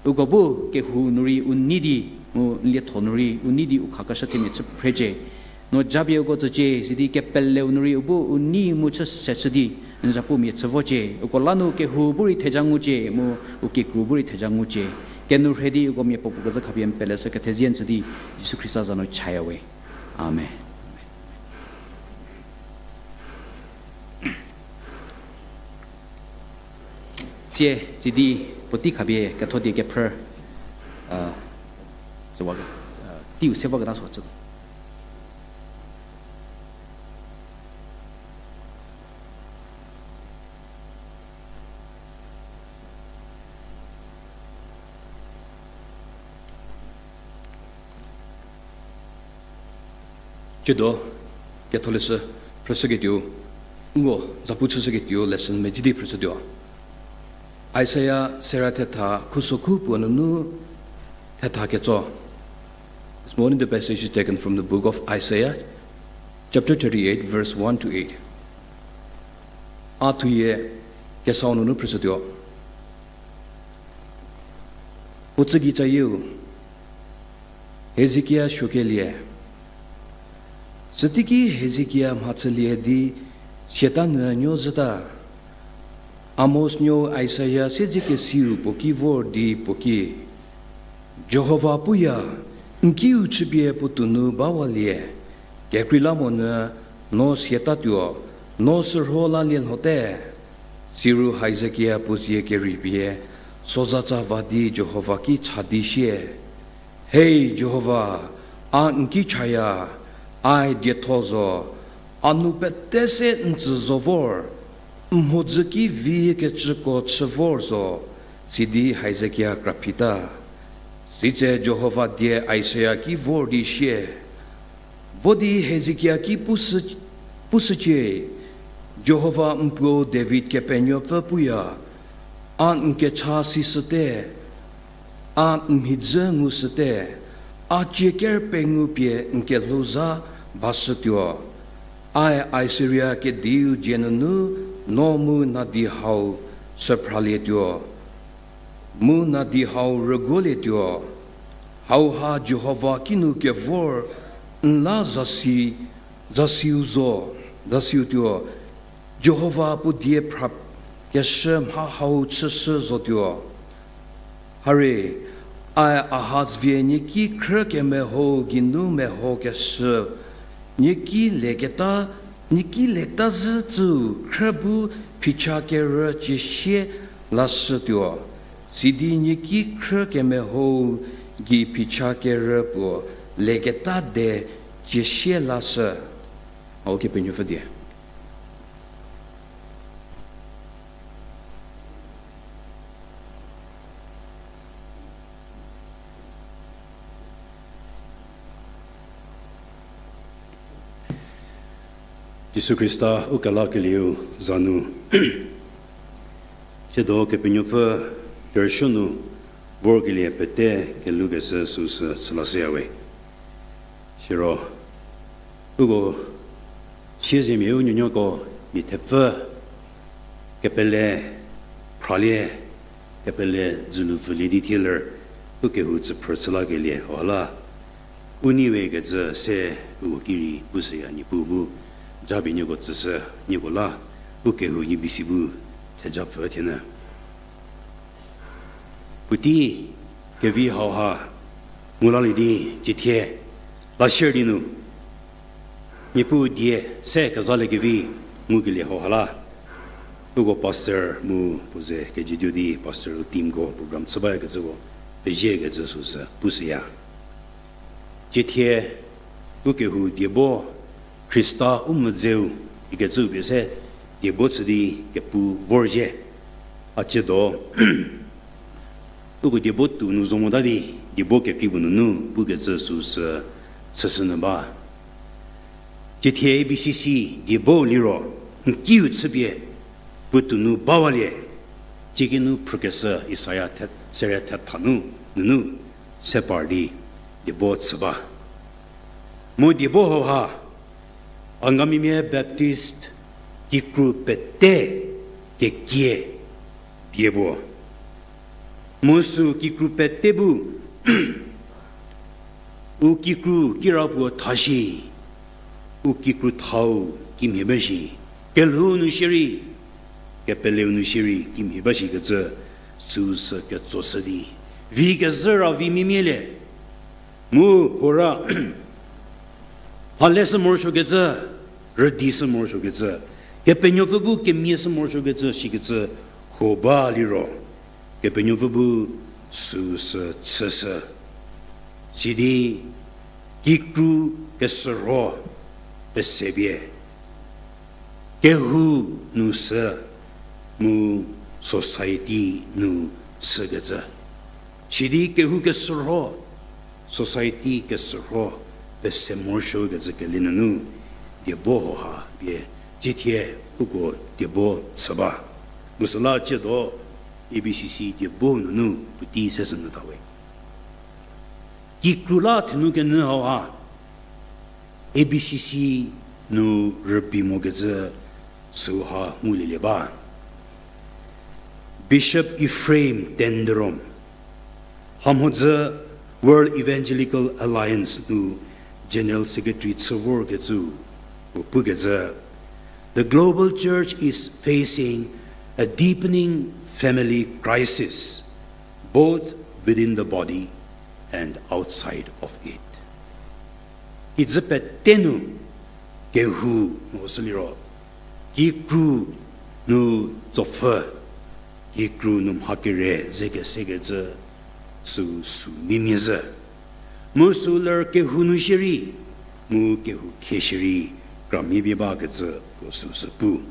uko bu kehou nu rei u nei di, mu n lietho nu rei u nei di u khakeshü themia chü phrecie. No japie uko tsücie, sidi kepeleu nu rei u bu u nei mu chü se chü di, n zapumia chü vocie, uko la nu kehou bu rei theja ngucie, mu u kikru bu rei theja ngucie. Kenourhei di uko miapuo puo kezhü khapie n peleshü kethezie n tsü di, Jisu Khrista za nu chaya we. Amen. Tsie, tsidi, puotei khapie ketho die kephrü, a, süwa, a, teiu se voketa so chü. Tsiedo, ketholeshü, phrüshüketuo, uko, zapu chüshüketuo, lesson mezhie di phrüshütuo. Isaiah sera thetha, khusokhu puo nunu thetha ketso. This morning the passage is taken from the book of Isaiah, chapter thirty-eight, verse one to eight. A thuyie kesau nunu phrüshütuo. Puo tsügei cayieu, Hezekia suokelie. Süteiki Hezekia mhachülie di siatanyü nuo zhüta. Amos nuou Isaiah siedzekesiu puo ki vor di puo ki, Jihova puya, n kiu chüpie puotou nu bawalie, kekreilamonyü no siatatuo, no sürho lalie lhote. Siro Hezekia puo zie kerei pie, sozatsa va di Jihova ki cha di sie, Hei Jihova, a n ki chaya, a dietho zo, a nou pete se n tsü zo vor, n mhodzü ki vi kecüko chü vor zo, sidi Hezekia kraphita. Sitse Jihova die Isaiah ki vor di sie, Vo di Hezekia ki pushü, pushücie, Jihova n puo David Kepenuopfü puya, a n kecha sishüte, a n mhidzü ngushüte, a cie ker pengou pie n kelhouzha bashütuo. Ae Assyria kediu dzie nunu no mu nadi hau süphralietuo, mu nadi hau rüguolietuo. Hauha Jihova kinu kevor n la zasi, zasiu zo, zasiu tuo. Jihova puo die phra keshü mha hau chüshü zotuo. Hare, a Ahaz vie niaki khrü kemeho geinu mehokeshü, niaki leketa, niaki leta zhü tsüu khrü bu phicha kerü ciesie lashütuo. Sidi niaki khrü kemehou gei phicha kerü puo leketa de ciesie lashü. Hau Kepenuopfü die. Jisu Khrista u kelakelieu za nu, siedo Kepenuopfü kerüsuo nu vorkelie pete kelhoukeshü süsü chülashüyawe. Siro, uko siezemia u nuonuoko mia thepfü kepele phralie, kepele dzülu pfülie di thieler, u kehou tsüphrü chü lakelie hau la u neiwe kecü se uko ki rei pushüya. Niepuu bu japie nieko tsüshü, nieko la u kehou nyi bisi bu thejapfü thienyü. Puotei kevi hauha ngu lalie di, ciethie lasier di nu Niepuu die se kezaliekevi ngukelie hauha la, uko pastor mu puo ze kejütuo di pastor teamko program chü bayakecüko peziekecü süsü pushüya. Ciethie u kehou diebo Khrista u mvüdzeu ikecüu pie se diebo chü di kepu vorzhie. A ciedo uko diebo tuo nu zo mota di, diebo kekrei puo nunu pukecü süsü chüshünyü ba. Ciethie A B C C diebo liro, n kiu chüpie puo tuo nu bawalie, ciekinu phrükeshü Isaia the-, serie thetha nu, nunu, se par di diebo chü ba. Mu diebo hauha, Angamimia Baptist kikru pete kekie diebo. Mu sü kikru pete bu, u kikru kirapuo tha shi, u kikru thau kimhie ba shi, kelhou nu shierei, kepeleu nu shierei kimhie ba shikecü süsü ketsoshü di, vi kezhü ra vi mimie le, mu hora, hale shü morosuokecü, rüdi shü morosuokecü, Kepenuopfü bu kemia shü morosuokecü shikecü huo ba liro, Kepenuopfü bu süsü chüshü. Sidi kikru kesürho pesepie kehou nu sü mu society nu sükecü. Sidi kehou kesürho, society kesürho pese morosuokecü kelie nunu diebo hauha pie ciethie uko diebo chü ba. Mu süla ciedo A B C C diebo nunu puotei seshü nyü tawe. Kikru la thenu kenyü hauha A B C C nu rübei mokecü süha ngulielie ba. Bishop Ephraim Tenderom, hamhodzü World Evangelical Alliance nu General Secretary chü vorkecü, puo pukecü, The global church is facing a deepening family crisis, both within the body and outside of it. Kijü pete nu kehou nu sü liro, kikru nu tsopfü, kikru nu mha kere ze kesekecü süu sü mimie zhü. Mu sü ler kehou nu shierei, mu kehou khie shierei, kramhie pie bakecü puo süsü pu.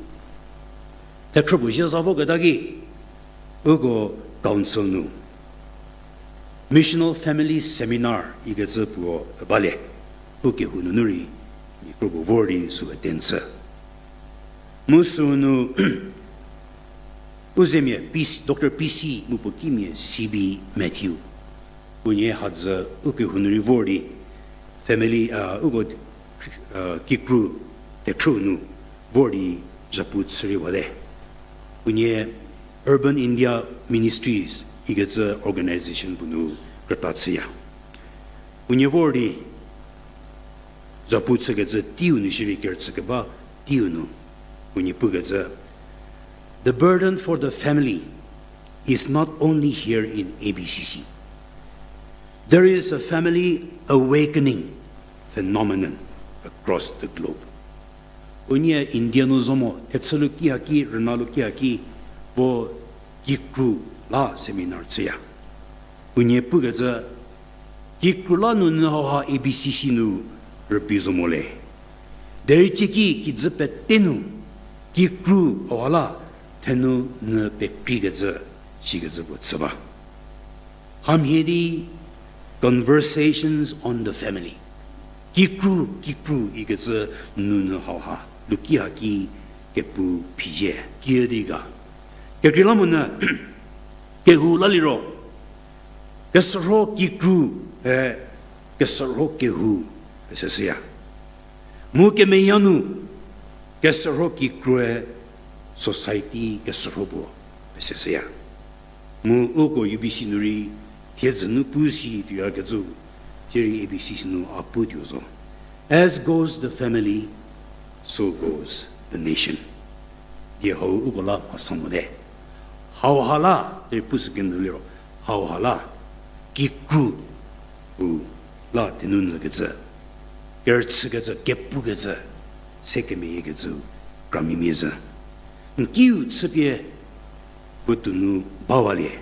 Thekhrü puo zhie za voketa ki, uko council nu Missional Family Seminar ikecü puo balie, u kehou nunu rei, mia kro puo vor di sü attend chü. Mu sünu u zemia P C, Doctor P C mu puo kimia C B Matthew, unie hadzü u kehou nu rei vor di family, a, uko, a, kikru thekhrü nu vor di zhapu chü rei wate. Unie Urban India Ministries ikecü organization puo nu krüta chüya. Unie vor di zhapu chükecü teiu nu shierei kerüchü keba teiu nu unie pukecü, the burden for the family is not only here in A B C C. There is a family awakening phenomenon across the globe. Unie India nu zo mo, thechü luki haki, rüna luki haki, vo kikru la seminar chüya. Unie pukecü, kikru la nunyü hauha A B C C nu rübei zo mo le. Derei cieki kijü pete nu, kikru hauha la thenou nyü pekreikecü, sikecü puo chü ba. Hamhie di Conversations on the Family. Kikru, kikru ikecü nunyü hauha luki haki kepu phizhie kiü di ga. Kekreilamonyü kehou la liro, kesürho kikru, e, kesürho kehou, peseshüya. Mu kemeyanu, kesürho kikrue society kesürho puo peseshüya. Mu uko U B C nu rei thiedzü nu pu si tuoyakecü, sierei A B C C nu a pu tuo zo. As goes the family, so goes the nation. Die hau uko la mhasa mote. Hauha la, derei pushü kenu liro, hauha la, kikru pu la thenou nyükecü, kerüchükecü, kepukecü, se kemeyiekecü, kramimia zhü. N kiu chüpie puotou nu bawalie,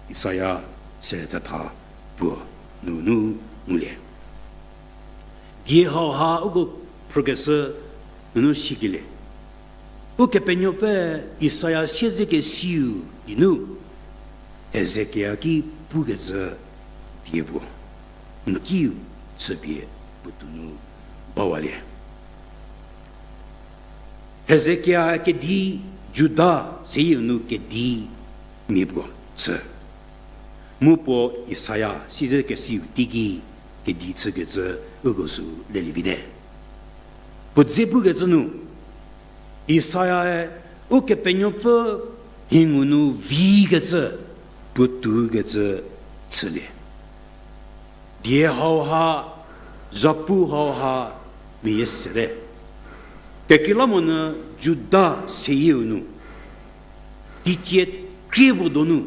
Isaia serethetha puo nunu ngulie. Die hauha uko phrükeshü nunu sikelie. Ukepenuopfü Isaia siezekesiu geinu Hezekia ki pukecü die puo n kiu chüpie puotou nu bawalie. Hezekia kedi Juda seyieu nu kedi mia puo chü. Mu puo Isaia siezekesiu teiki kedi chükecü uko sü lelie vite. Puo dze pukecü nu, Isaiae Ukepenuopfü mhingu nu vikecü, puotoukecü chülie. Die hauha, zhapu hauha, meyie sete. Kekreilamonyü Juda seyieu nu, teicie krie puo donu,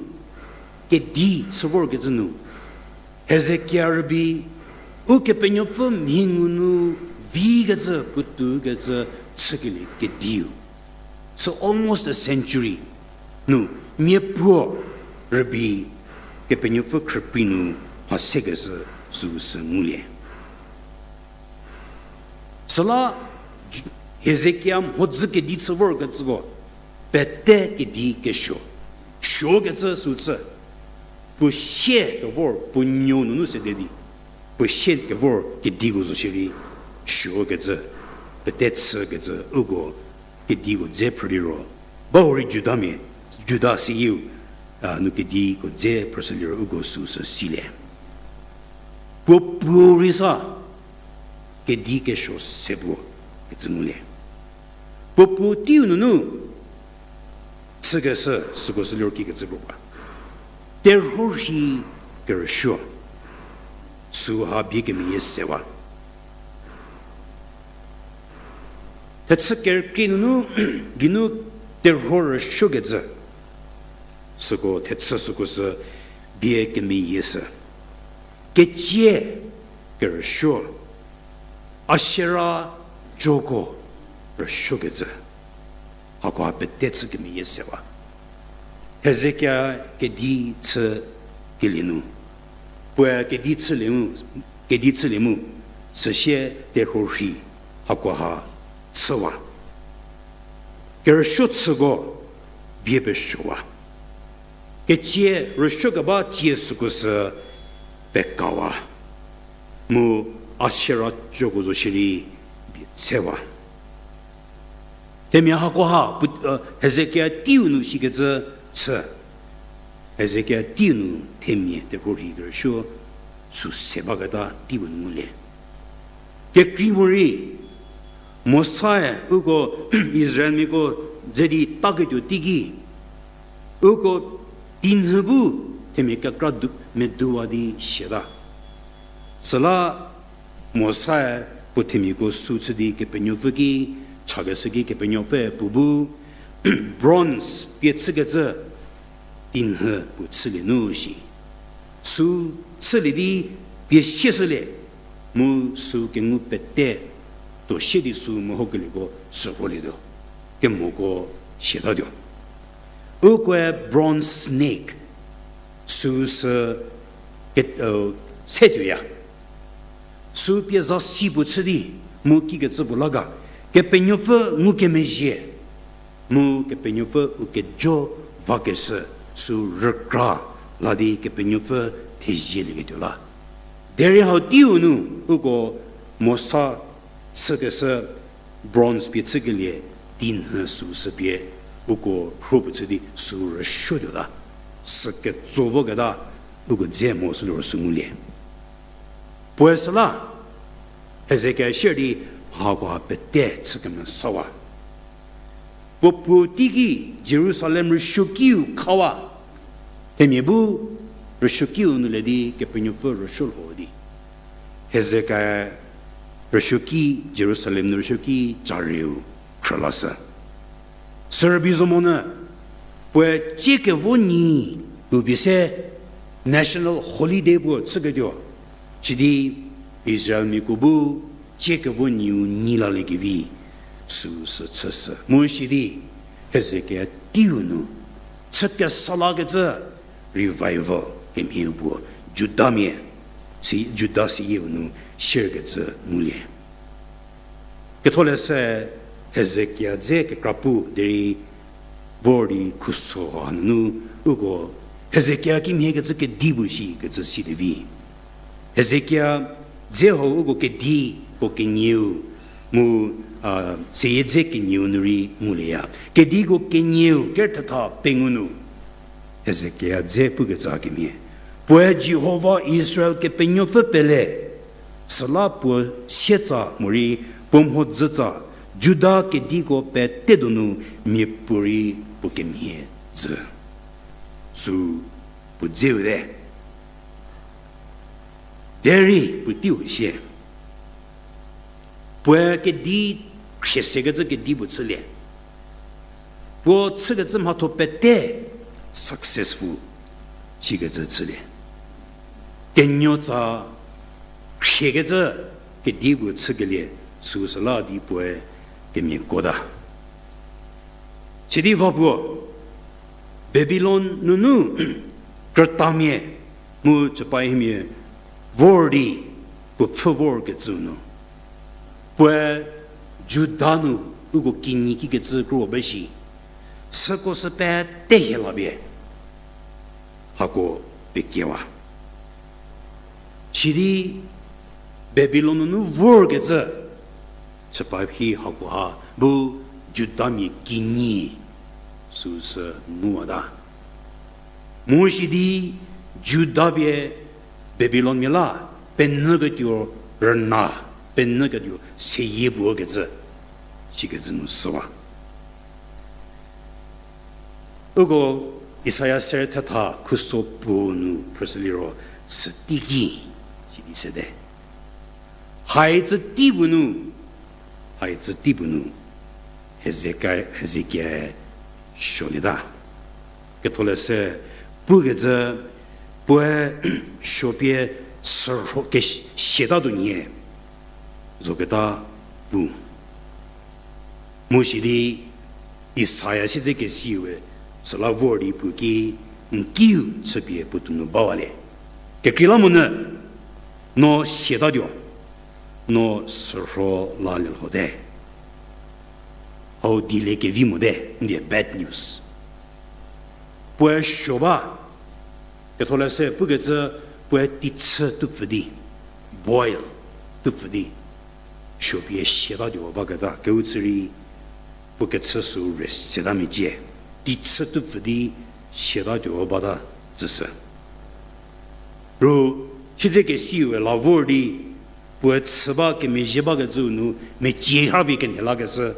kedi chü vorkecü nu, Hezekia rübei, Ukepenuopfü mhingu nu vikecü, puotoukecü chükelie kediu. So almost a century nu, miapuo rübei Kepenuopfü khrüprei nu mha sekeshü süu sü ngulie. Süla Ju-, Hezekia mhodzü kedi chü vorkecüko, pete kedi kesuo, suokecü süu chü, puo sie kevor puo nuo nunu sede di, puo sie kevor kediko zo shierei, suokecü, pete chükecü, uko kediko dze phrüliro, bahurei Judamia, Juda seyieu, a, nu kediko dze phrüshüliro uko süu sü silie. Puo puo rei sa, kedi kesuo se puo kecü ngulie. Puo puo teiu nunu chükeshü süko sü liro kikecü puo ba. Terhuo rhi kerüsuo, süu ha bie kemeyie sewa. Thechü kerükrie nunu geinu terhuo rüsuokecü, süko thechü süko sü bie kemeyie sü. Ketsie kerüsuo, Ashera joko rüsuokecü. Hakoha pete chü kemeyie sewa. Hezekia kedi chükelie nu, puoe kedi chülie mu, kedi chülie mu, süsie terhuo rhi hakoha chüwa. Kerüsuo chüko bie pesuowa. Ketsie rüsuokeba tsie süko sü pekawa. Mu Ashera joko zo shierei bie tsewa. Themia hakoha pu-, e, Hezekia teiu nu sikecü chü. Hezekia teiu nu themia terhuo rhi kerüsuo süu se baketa teiu nu ngulie. Kekrei morei, Mosae uko Israelmiako ze di taketuo teiki, uko tinhü bu themia kekra du, meduwa di siata. Süla Mosae puo themiako sü chü di Kepenuopfü ki, chakeshü ki Kepenuopfüe puo bu bronze pie chükecü tinhü puo chülie nu shi. Sü chülie di pie sieshülie, mu sü kengu pete tuo sie di sü mehokelieko shürholietuo, kemoko siatatuo. Ukoe bronze snake, sü sü ke, setuoya. Sü pie zasi puo chü di, mu kikecü puo la ga, Kepenuopfü ngukemezhie, mu Kepenuopfü u kejo vakeshü, sü rükra la di Kepenuopfü thezielieketuo la. Derei hau teiu nu, uko Mosa chükeshü bronze pie chükelie tinhü sü sü pie uko rho puo chü di sü rüsuotuo la. Sü ketso voketa uko dze mo sü liro sü ngulie. Puoe süla, Hezekia sier di hakoha pete chü kemesawa. Puo puo teiki Jerusalem rüsuokiu khawa. Themia bu rüsuokiu nu le di Kepenuopfü rüsuo lho di, Hezekia rüsuoki, Jerusalem nu rüsuoki carieu khrülashü. Sürübei zo monyü, puoe Tsiekevo nyi, u pie se national holiday puo chüketuo, sidi Israelmiako bu Tsiekevo nyiu nyi laliekevi sü sü chüshü. Mu sidi Hezekia teiu nu chü kesa lakecü revival kemhieu puo Judamia, si Juda seyieu nu sierkecü ngulie. Ketholeshü Hezekia dze kekrapu derei vor di khuso hanunu uko Hezekia kimhiekecü kedi puo shikecü sidi vi. Hezekia dze hau uko kediko kenieu mu, a, seyie dze kenieu nu rei ngulieya. Kediko kenieu ker thetha pengou nu Hezekia dze pukecü kemhie. Puoe Jihova Israel Kepenuopfü pele, süla puo sietsa morei puo mhodzütsa, Juda kediko pete donu miapuorei puo kemhie zhü. Sü puo dzeu te. Derei puoteiu sie, puoe kedi, khrie sekecü kedi puo chülie. Puo chükecü mhatho pete successful sikecü chülie. Kenuotsa khriekecü kedi puo chükelie süsüla di puoe kemiakota. Sidi va puo, Babilon nunu krütamia mu chüpaimia vor di puo pfhü vorkecü nu, puoe Juda nu uko kinyi kikecü kro be shi, süko sü pete hie la pie hako pekiewa. Sidi Babilon nunu vorkecü chüpa hi hakoha bu Judamia kinyi süsü nguwata. Mu sidi Juda pie Babilonmia la penyüketuo rüna, penyüketuo seyie puo kecü, sikecü nu süwa. Uko Isaia ser thetha khuso puo nu phrüshü liro süteiki, sidi sete. Haicü tei puo nu, haicü tei puo nu, Hezeka-, Hezekia suolieta. Ketholeshü pukecü puoe suo pie sürho ke siatatuo nyie zoketa pu. Mu sidi Isaia siedzekesiwe süla vor di puo ki n kiu chüpie puo tuonu bawalie. Kekreilamonyü, no siatatuo, no sürho lalielhote. Hau dieliekevi mote, n die bad news. Puoe suo ba, ketholeshü pukecü puoe teichü tupfü di, boil tupfü di, suo pie siatatuo baketa keu chü rei, puo kechü sü rest siata mecie, teichü tupfü di siatatuo bata tsüshü. Ru, siedzekesiwe la vor di, puoe chü ba kemezhie bakecü nu mecie ha pie kenhie lakeshü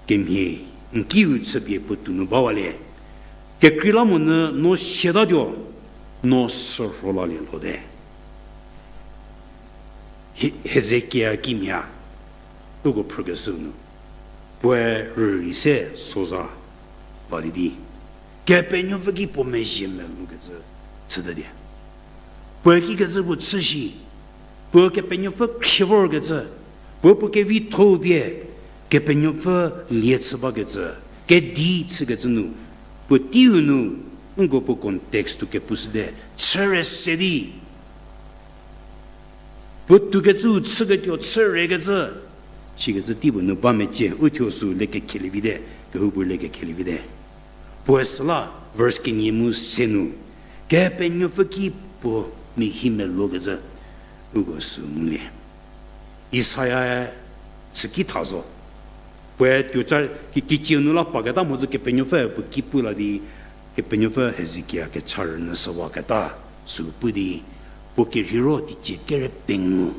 kemhie N kiu chüpie puotou nu bawalie. Kekreilamonyü no siatatuo, no sürho lalie lhote. He-, Hezekia kimhie, uko phrükeshü nu, puoe rürei se soza valie di, Kepenuopfü ki puo mezhie melukecü chüte die. Puoe kikecü puo chü shi, puo Kepenuopfü khrie vorkecü, puo puo kevitho-u pie Kepenuopfü lie chü bakecü, kedi chükecü nu, puo teiu nu, nko puo context-u kepushüte, chüre se di puo toukecüu chüketuo chürekecü, sikecü teipuo nu ba mecie, uthuo sü le kekhelie vite, kehoupuo le kekhelie vite. Puoe süla verse kenie mu se nu, Kepenuopfü ki puo mia hi melukecü, uko sü ngulie. Isaia-e süki tha zo. Puoe tuo ca ki, kicieu nu la paketa mhodzü Kepenuopfü puo ki pu la di, Kepenuopfü Hezekia kecha rünyü süwaketa sü pu di, puo kerheiro teicie kere pengou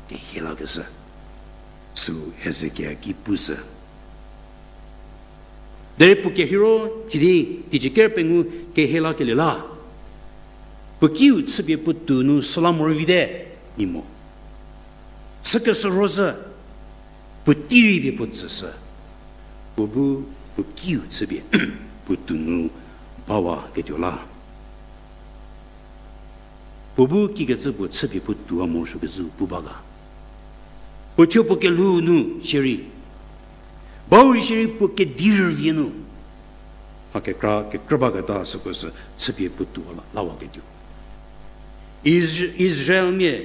kehie lakeshü, sü Hezekia ki pushü. Derei puo kerheiro cidi teicie kere pengou kehie lakelie la, puo kiu chüpie puotou nu süla morei vite, imo. Chükeshü rhoshü, puo tei rei pie puo tsüshü. Puo bu puo kiu chüpie puotou nu bawaketuo la, puo bu kikecü puo chüpie puotou a morosuokecü pu ba ga. Puo thuo puo kelhou nu shierei, bau rei shierei puo kedi rüvie nu, mha kekra kekrü baketa süko sü chüpie puotou la, lawaketuo. Is-, Israelmia,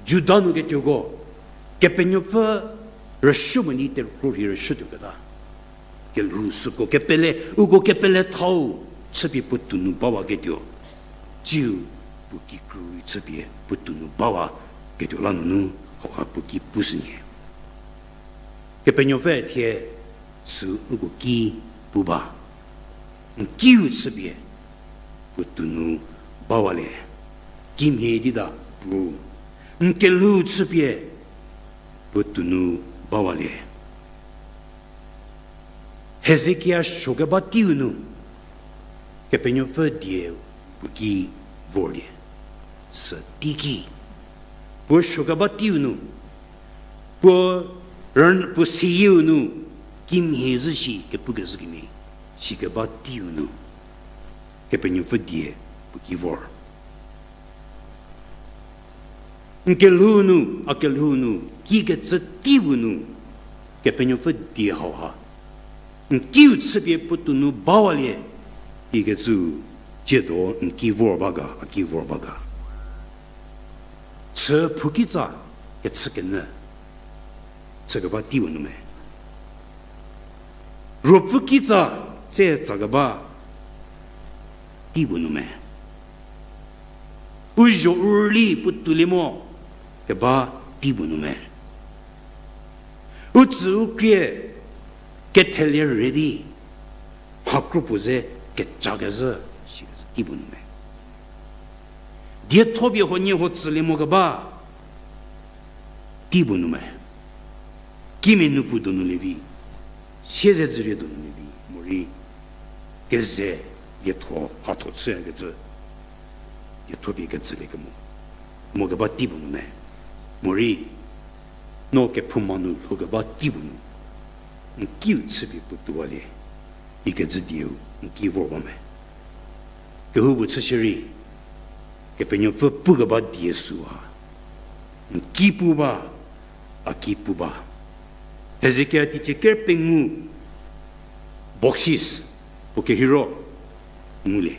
Juda nu ketuoko, Kepenuopfü rüsuo mo di terhuo rhei rüsuotuoketa kelhou süko kepele, uko kepele thau chüpie puotou nu bawaketuo. Tsiu puo kikru rei chüpie puotou nu bawaketuo la nunu, hauha puo ki pushünyü. Kepenuopfü thie sü uko ki pu ba. N kiu chüpie puotou nu bawalie. Kimhie di ta pu. N kelhou chüpie puotou nu bawalie. Hezekia suokeba teiu nu, Kepenuopfü die puo ki vor die. Sü teiki. Puo suokeba teiu nu, puo rün-, puo seyieu nu, kimhie zhü shi kepukezhü kemhie, sikeba teiu nu, Kepenuopfü die puo ki vor. N kelhou nu, a kelhou nu, kikecü teiu nu, Kepenuopfü die hauha n kiu chüpie puotou nu bawalie, ikecü, tsiedo n ki vor ba ga, a ki vor ba ga. Chü phou kitsa kechükenyü chükeba teiu nu me. Ruopfü kitsa tse tsakeba teiu nu me. U zho u rüli puotoulie mo keba teiu nu me. U tsü u krie kethelie re di, mha kro puo ze kecakezhü, sikecü teiu nu me. Dietho pie huoniehuo tsülie mo keba teiu nu me. Kimia nu pu donu lievi, siezedzürie donu lievi, morei keze dietho hatho chüyakecü, dietho pie ketsülie kemo, mo keba teiu nu me. Morei no kephouma nu lhoukeba teiu nu, n kiu chüpie puotouwalie, ikecü dieu n ki vor ba me. Kehoupuo chü shierei, Kepenuopfü pukeba die süha, n ki pu ba, a ki pu ba. Hezekia teicie ker pengou, boxes, puo kerheiro ngulie.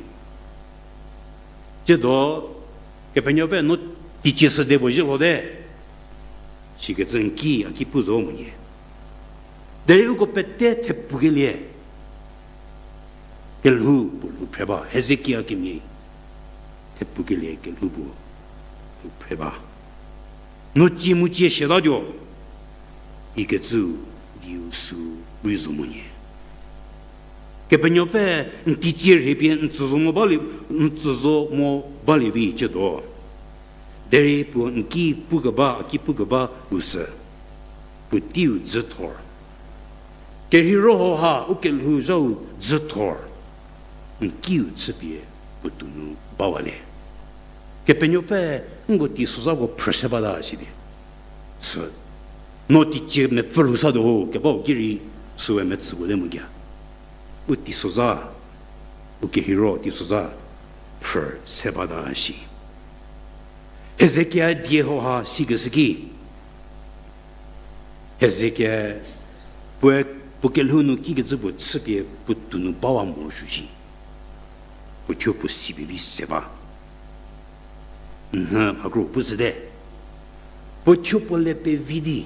Tsiedo, Kepenuopfü no teicie süde puo zhie lhote, sikecü n ki a ki pu zo monyü. Derei uko pete thepfukelie kelhou puo lhou phre ba, Hezekia kemhie thepfukelie kelhou puo lhou phre ba. No tsie mu tsie siatatuo, ikecü dieu sü rei zo monyü. Kepenuopfü n teicie rhie pie n tsü zo mo balie, n tsü zo mo balie vi tsiedo. Derei puo n ki pukeba, a ki pukeba u sü, puoteiu dzüthor. Kerheiro hauha u kelhou zhau dzüthor, n kiu chüpie puotou nu bawalie. Kepenuopfü nko teisozhako phrü se bata sidi. Sü, no teicie mepfü lhou satuo ho kebau ki rei süe metsüko te mo kea. U teisozha, u kerheiro teisozha phrü se bata shi. Hezekia die hauha sikeshü ki, Hezekia puoe puo kelhou nu kikecü puo chüpie puotou nu bawa morosuo shi. Puo thuo puo si pevi se ba. Nhü mhakro pushüte. Puo thuo puo le pevi di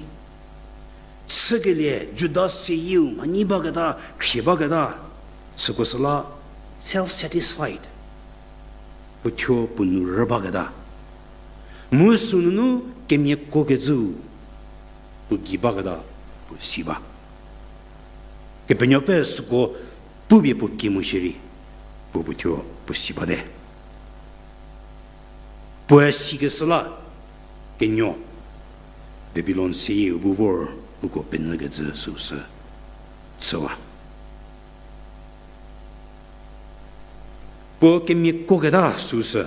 chükelie Juda seyieu mhanyi baketa, khrie baketa, süko süla self-satisfied. Puo thuo puo nu rü baketa. Mu sünunu kemiako kecüu puo gei baketa puo si ba. Kepenuopfü süko pupie puo kemo shierei, puo puo thuo puo si bate. Puoe sikeshü la kenuo Babilon seyieu bu vor uko penyükecü süsü chüwa. Puo kemiako keta süsü,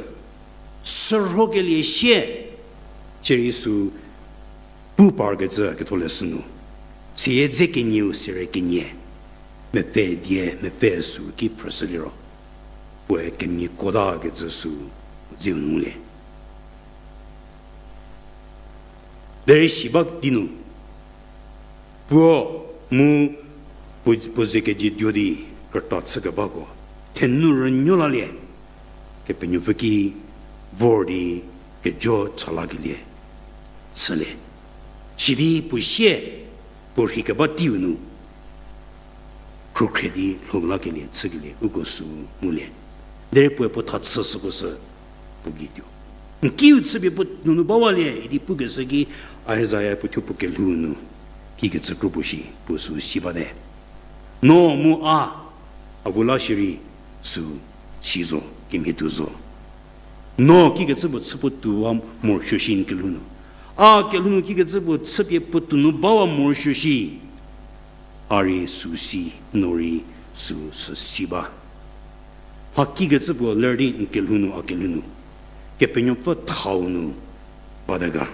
sürhokelie sie, cierei sü pu parkecü ketholeshü nu, seyie dze kenieu sere kenie, mepfü die mepfü sü ki phrüshü liro, puoe kemiako ta kecü sü dzeu nu ngulie. Derei si ba di nu, puo mu puo, puo ze kejietuo di krüta chükebako thenu rünuo lalie, Kepenuopfü ki vor di kejo cha lakelie chülie. Sidi puo sie puo rhei keba teiu nu khrukhre di lhou lakelie chükelie uko sü ngulie. Derei puoe puo tha chü süko sü puo gei tuo. N kiu chüpie puo nunu bawalie idi pukeshü ki Isaia puo thuo puo kelhou nu kikecü kro puo shi puo sü si bate. No mu a, a vo la shierei sü si zo, kemhie tuo zo. No kikecü puo chü puo touwa morosuo shi n kelhou nu. A kelhou nu kikecü puo chüpie puo tounu bawa morosuo shi. A rei sü si, no rei sü, sü si ba. Mha kikecü puo ler di n kelhou nu, a kelhou nu, Kepenuopfü thau nu bate ga.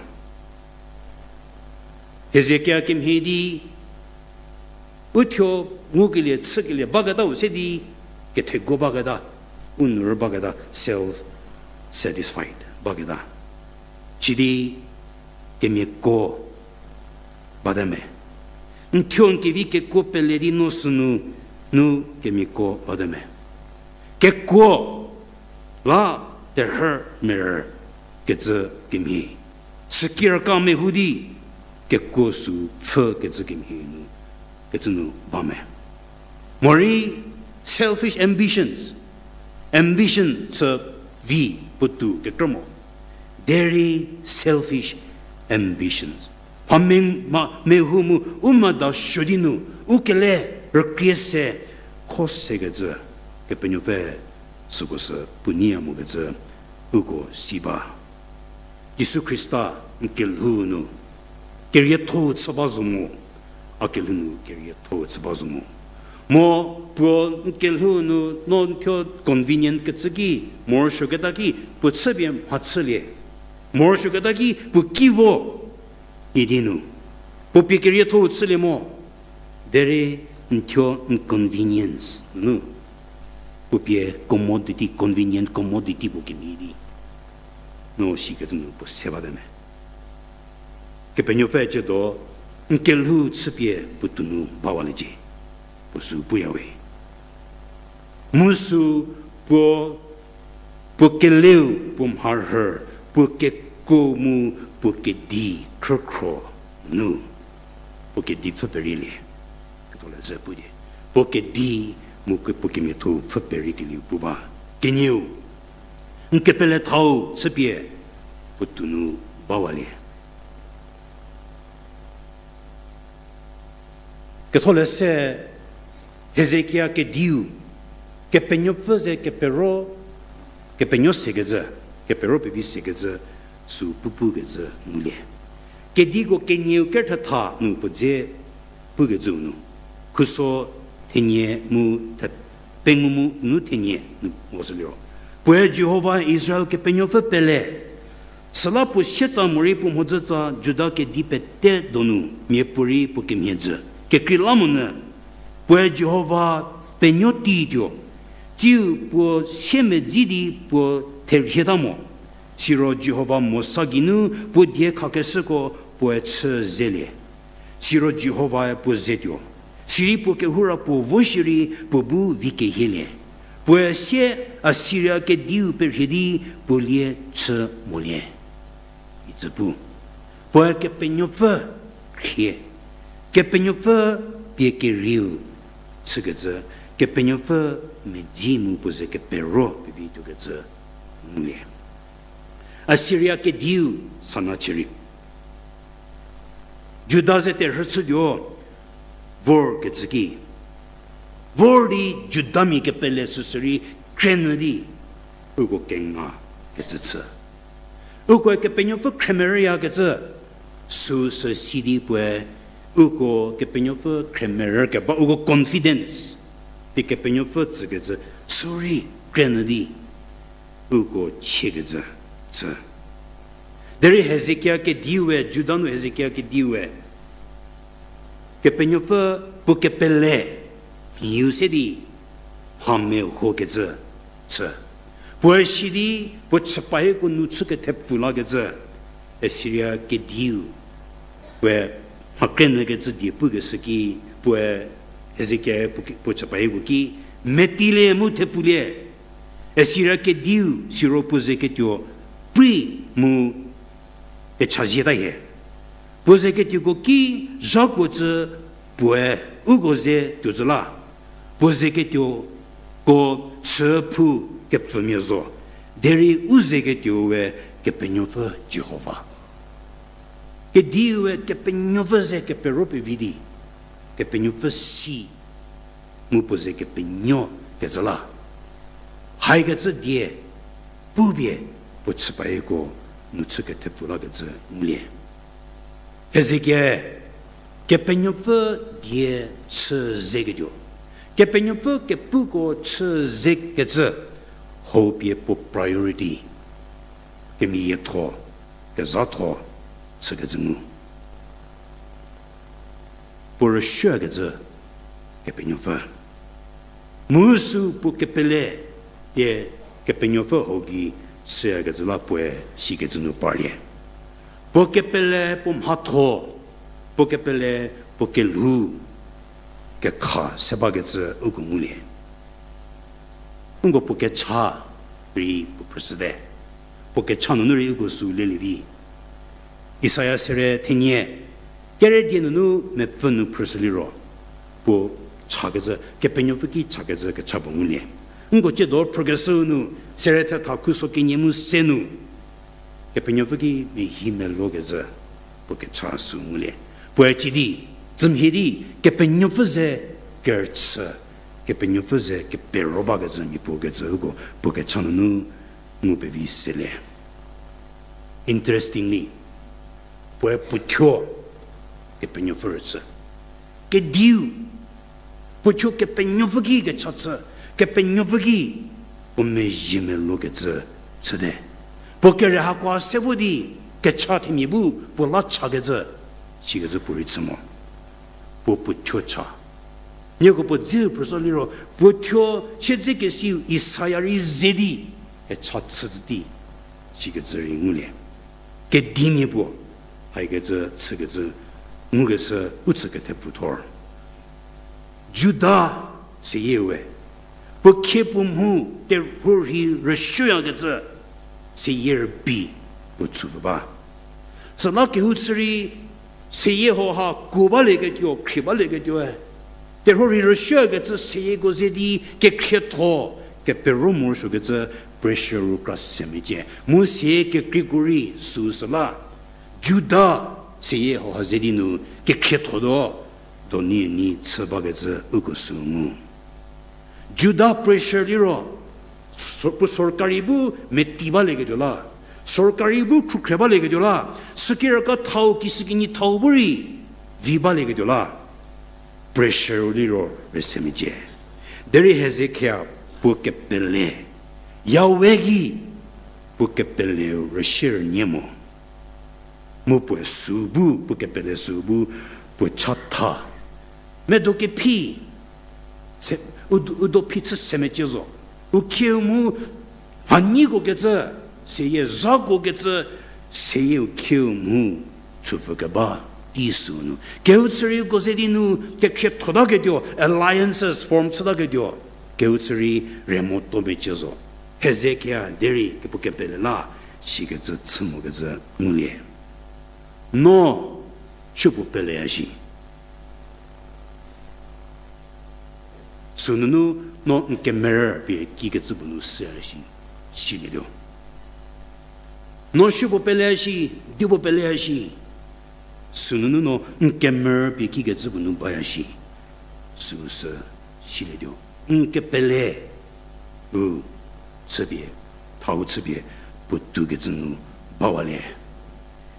Hezekia kemhie di, uthuo ngukelie chükelie baketau se di, kethego baketa, u nu rü baketa, self-satisfied baketa. Sidi kemiako bate me. N thuo n kevi kekuo pele di no sünu, nu kemiako bate me. Kekuo la terhü merü kecü kemhie. Sükirka mehou di kekuo sü pfhü kecü kemhie nu, kecü nu ba me. Morei selfish ambitions, ambition sü vi puotou kekrü mo. Derei selfish ambitions. Mha me-, mha mehou mu u mada suo di nu, u kele rükrie se, kho sekecü, Kepenuopfü süko sü puo neiya mokecü, uko si ba. Jisu Khrista n kelhou nu kerietho-u chü ba zo mo, a kelhou nu kerietho-u chü ba zo mo. Mo puo n kelhou nu no n thuo convenient kecü ki, morosuoketa ki, puo chüpie mhachülie. Morosuoketa ki, puo ki vo idi nu, puo pie kerietho-u chülie mo. Derei n thuo n convenience nu, puo pie commodity, convenient commodity puo kemhie di, no sikecü nu puo se bate me. Kepenuopfü ciedo n kelhou chüpie puo tounu bawaliecie, puo sü puyawe. Mu sü puo, puo keleu, puo mharhü, puo kekuo mu puo kedi khrükhro nu, puo kedi pfhü perielie. Ketholeshü pu di, puo kedi mu ke-, puo kemiatho pfhü perie kelieu pu ba. Kenieu, n kepele thau chüpie puo tounu bawalie. Ketholeshü Hezekia kediu, Kepenuopfü ze kepero, kepenuo sekecü, kepero pevi sekecü, sü pupukecü ngulie. Kediko kenieu kerthetha nu puo dze pukecüu nu, Khuso thenie mu the-, pengou mu nu thenie nu mo sü liro, puoe Jihova Israel Kepenuopfü pele. Süla puo sietsa morei puo mhodzütsa Juda kedi pete donu miapuorei puo kemhie jü kekreilamonyü, puoe Jihova penuo tei tuo, tsiu puo siemedzi di puo therhieta mo. Siro Jihova Mosa geinu puo die khakeshüko puoe chü zelie. Siro Jihovae puo zetuo, sirei puo kehoura puo vo shierei puo bu vi kehielie. Puoe sie Assiria kediu perhie di puo lie chü molie, icü pu. Puoe Kepenuopfü khrie, Kepenuopfü pie kerieu chükecü, Kepenuopfü medzi mu puo ze kepero pevi tuokecü ngulie. Assiria kediu sana chierei Juda ze terhü chütuo vorkecü ki, vor di Judamia kepele süsü rei krenyü di uko kenga kecü chü. Ukoe Kepenuopfü khremerüyakecü, süsü si di puoe uko Kepenuopfü khremerü keba uko confidence di Kepenuopfü tsükecü sürei krenyü di uko chiekecü chü. Derei Hezekia kediue, Juda nu Hezekia kediue, Kepenuopfü puo kepele mhiu se di mha mehokecü chü. Puoe si di puo chüpahiko nu chü kethepfu lakecü, Assiria kediu we mha krenyükecü die pukeshü ki, puoe Hezekia puo ke-, puo chüpahiko ki, metilie mu thepfulie. Assiria kediu siro puo ze ketuo prei mu kechazieta hie. Puo ze ketuoko ki zhakuo cü puoe uko ze tuo zü la. Puo ze ketuoko chüphou kepfümia zo. Derei u ze ketuo we Kepenuopfü Jihova. Kediue Kepenuopfü ze kepero pevi di, Kepenuopfü si mu puo ze kepenuo kecü la. Haikecü die pupie puo chüpahiko nu chü kethepfu lakecü ngulie. Hezekia Kepenuopfü die chü zeketuo, Kepenuopfü kepuko chü zekecü, hau pie puo priority kemiyietho, kezhatho chükecü ngu. Puo rüsuokecü Kepenuopfü. Mu sü puo kepele pie Kepenuopfü hau gei süyakecü la puoe sikecü nu parlie. Puo kepele puo mhatho, puo kepele puo kelhou kekha se bakecü uko ngulie. Nko puo kecha rei puo phrüshüte. Puo kecha nunu rei uko sü lelie vi. Isaia sere thenie, kere die nunu mepfü nu phrüshü liro, puo chakecü, Kepenuopfü ki chakecü kecha puo ngulie. Nko tsiedo phrükeshüu nu, sere thetha khuso kenie mu se nu, Kepenuopfü ki mehi melokecü puo kecha sü ngulie. Puoe ci di, tsümhie di, Kepenuopfü ze kerüchü, Kepenuopfü ze kepero bakecü mia puo kecü uko puo kecha nunu ngu pevi selie. Interestingly, puoe puothuo Kepenuopfü rüchü. Kediu, puothuo Kepenuopfü ki kecha chü, Kepenuopfü ki puo mezhie melokecü chüte. Puo kere hakoa se vo di kecha themia bu puo la chakecü, sikecü puo rei chü mo. Puo puothuo cha. Nieko puo dzeu phrüshü liro, puothuo siedzekesiu Isaia rei ze di kecha chüzhü di, sikecü rei ngulie. Kedimia puo, haikecü chükecü, ngukeshü u chü kethepfu thor. Juda seyie we, puo khie puo mhu terhuo rhi rüsuoyakecü, seyie rübei puo tsupfü ba. Süla kehou chü rei, seyie hau ha kuo balieketuo, khrie balieketuoe, terhuo rhi rüsuokecü seyieko ze di kekhrietho, kepero morosuokecü pressure ru kra se mecie. Mu seyie kekreiko rei süsüla, Juda seyie hau ha ze di nu kekhrietho do, doni ni chü bakecü uko sü ngu. Juda pressure liro, so-, puo sorkari bu meti balieketuo la, sorkari bu khrukhre balieketuo la, sükiraka thau kishükinyi thau bu rei vi balieketuo la. pressure-u liro rüse mecie. Derei Hezekia puo kepele, Yahweh ki puo kepeleu rüsie rünie mo. Mu puoe süu bu, puo kepele süu bu, puo chatha. Medo kephi, se, u do, u do phi chü se mecie zo. U khieu mu, hanyiko kecü, seyie zhako kecü, seyie u khieu mu, chüpfü keba, tei süu nu. Kehou chü rei uko ze di nu, kekhriethota ketuo, alliances form chüta ketuo. Kehou chü rei remo to mecie zo. Hezekia derei kepu kepele la, sikecü chü mokecü ngulie. No, supuo peleya shi. Sünunu no n kemerü pie kikecü puo nu süya shi, silietuo. No supuo peleya shi, dipuo peleya shi. Sünunu no n kemerü pie kikecü puo nu baya shi. Süu sü silietuo. N kepele, u, chüpie, thau chüpie, puotou kecü nu bawalie.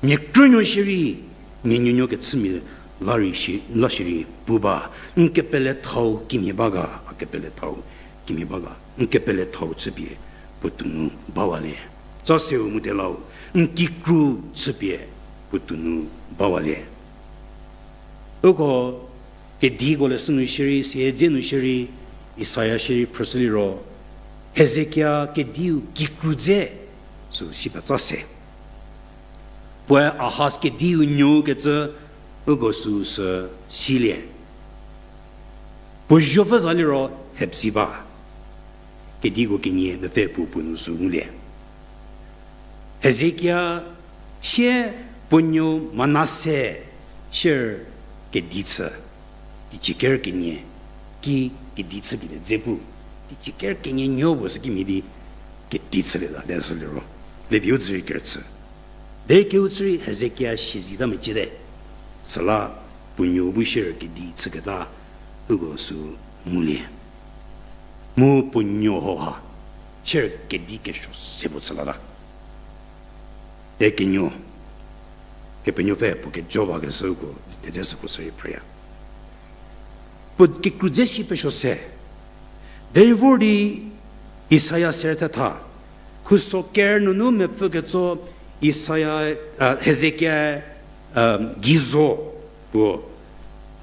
Mia krünuo shierei, mia nuonuo kechümia la rei shi, la shierei pu ba, n kepele thau kimhie ba ga, a kepele thau kimhie ba ga, n kepele thau chüpie, puotou nu bawalie. Tsa seu mu te lau, n kikru chüpie, puotou nu bawalie. Uko kediko leshü nu shierei, siedze nu shierei, Isaia shierei phrüshü liro, Hezekia kediu kikru dze, sü si petsa se. Puoe Ahaz kediu nuo kecü, uko süu sü silie. Puo zuopfü za liro Hepsiba. Kediko kenie mepfü puo puo nu sü ngulie. Hezekia sie puo nuo Manase sier kedi chü, teicie ker kenie, ki kedi chükelie dze pu, teicie ker kenie nuo puo sü kimhie di kedi chülie ta le sü liro, lepie u dzü rei kerüchü. Derei kehou chü rei Hezekia siezita meciete. Süla puo nuo bu sier kedi chüketa, uko sü ngulie. Mu puo nuo hauha sier kedi kesuo se puo chülata. Derei kenuo, Kepenuopfü puo kejo vakeshüko, tedze süko sü rei phrüya. Puo kikru dze si pesuo se. Derei vor di Isaia ser thetha, khuso ker nunu mepfü ketso Isaia, a, Hezekia, a, gei zo puo,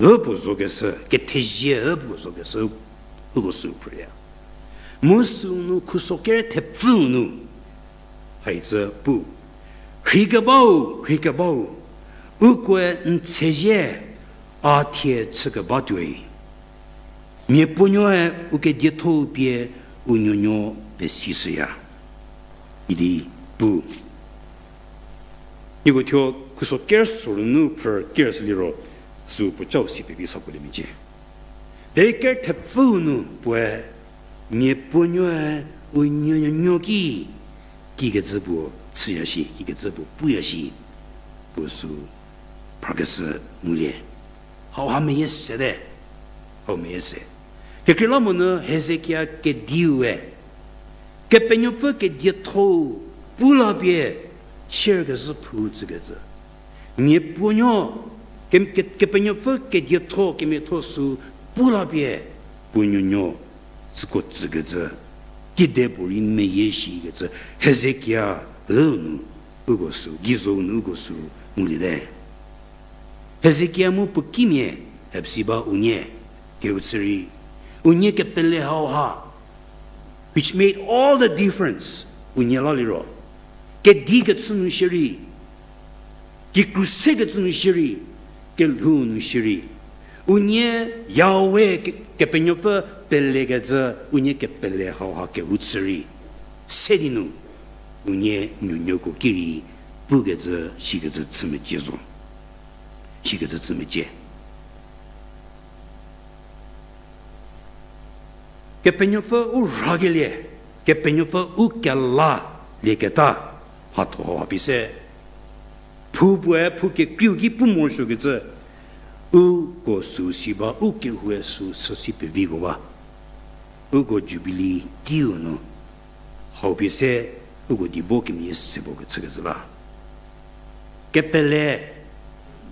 ü puo zokeshü, kethezie ü puo zokeshü, uko sü phrüya. Mu sünu khuso ker thepfü nu, haicü pu, rheikebau, rheikebau, ukoe n tsezie, a thie chükebatuoi. Miapuonuoe u kedietho-u pie u nuonuo pesishüya, idi pu. Nieko thuo khuso ker sorunu phrü ker sü liro, sü puo cau si pevi sa puo le mecie. Derei ker thepfü nu puoe, miapuonuoe u nuonuo ki, kikecü puo chüya shi, kikecü puo puya shi, puo sü phrakeshü ngulie. Hauha meyie sete, hau meyie se. Kekreilamonyü Hezekia kediue, Kepenuopfü kedietho-u pu la pie, sierkezhü phu tsükecü. Miapuonuo, ke, ke, Kepenuopfü kedietho, kemiatho sü pu la pie, puo nuonuo süko tsükecü. Kidepuorei meyie shikecü, Hezekia ü nu, uko sü, gei zo nu uko sü, nguliete. Hezekia mu puo kimia, Hepsiba unie, kehou chü rei, unie kepele hauha, which made all the difference, unie la liro, kedi kechü nu shierei, kikru se kecü nu shierei, kelhou nu shierei, unie Yahweh ke, Kepenuopfü pelekecü, unie kepele hauha kehou chü rei, se di nu, unie nuonuoko ki rei, pukecü, shikecü chü mecie zo. Shikecü chü mecie. Kepenuopfü u rhakelie, Kepenuopfü u kelalieketa, mhatho hauha pie se, phu puoe phu kekreiu ki pu morosuokecü, uko sü si ba, u kehoue sü chü si peviko ba, uko Jubilee teiu nu, hau pie se, uko diebo kemeyie se puo kechükecü la. Kepele,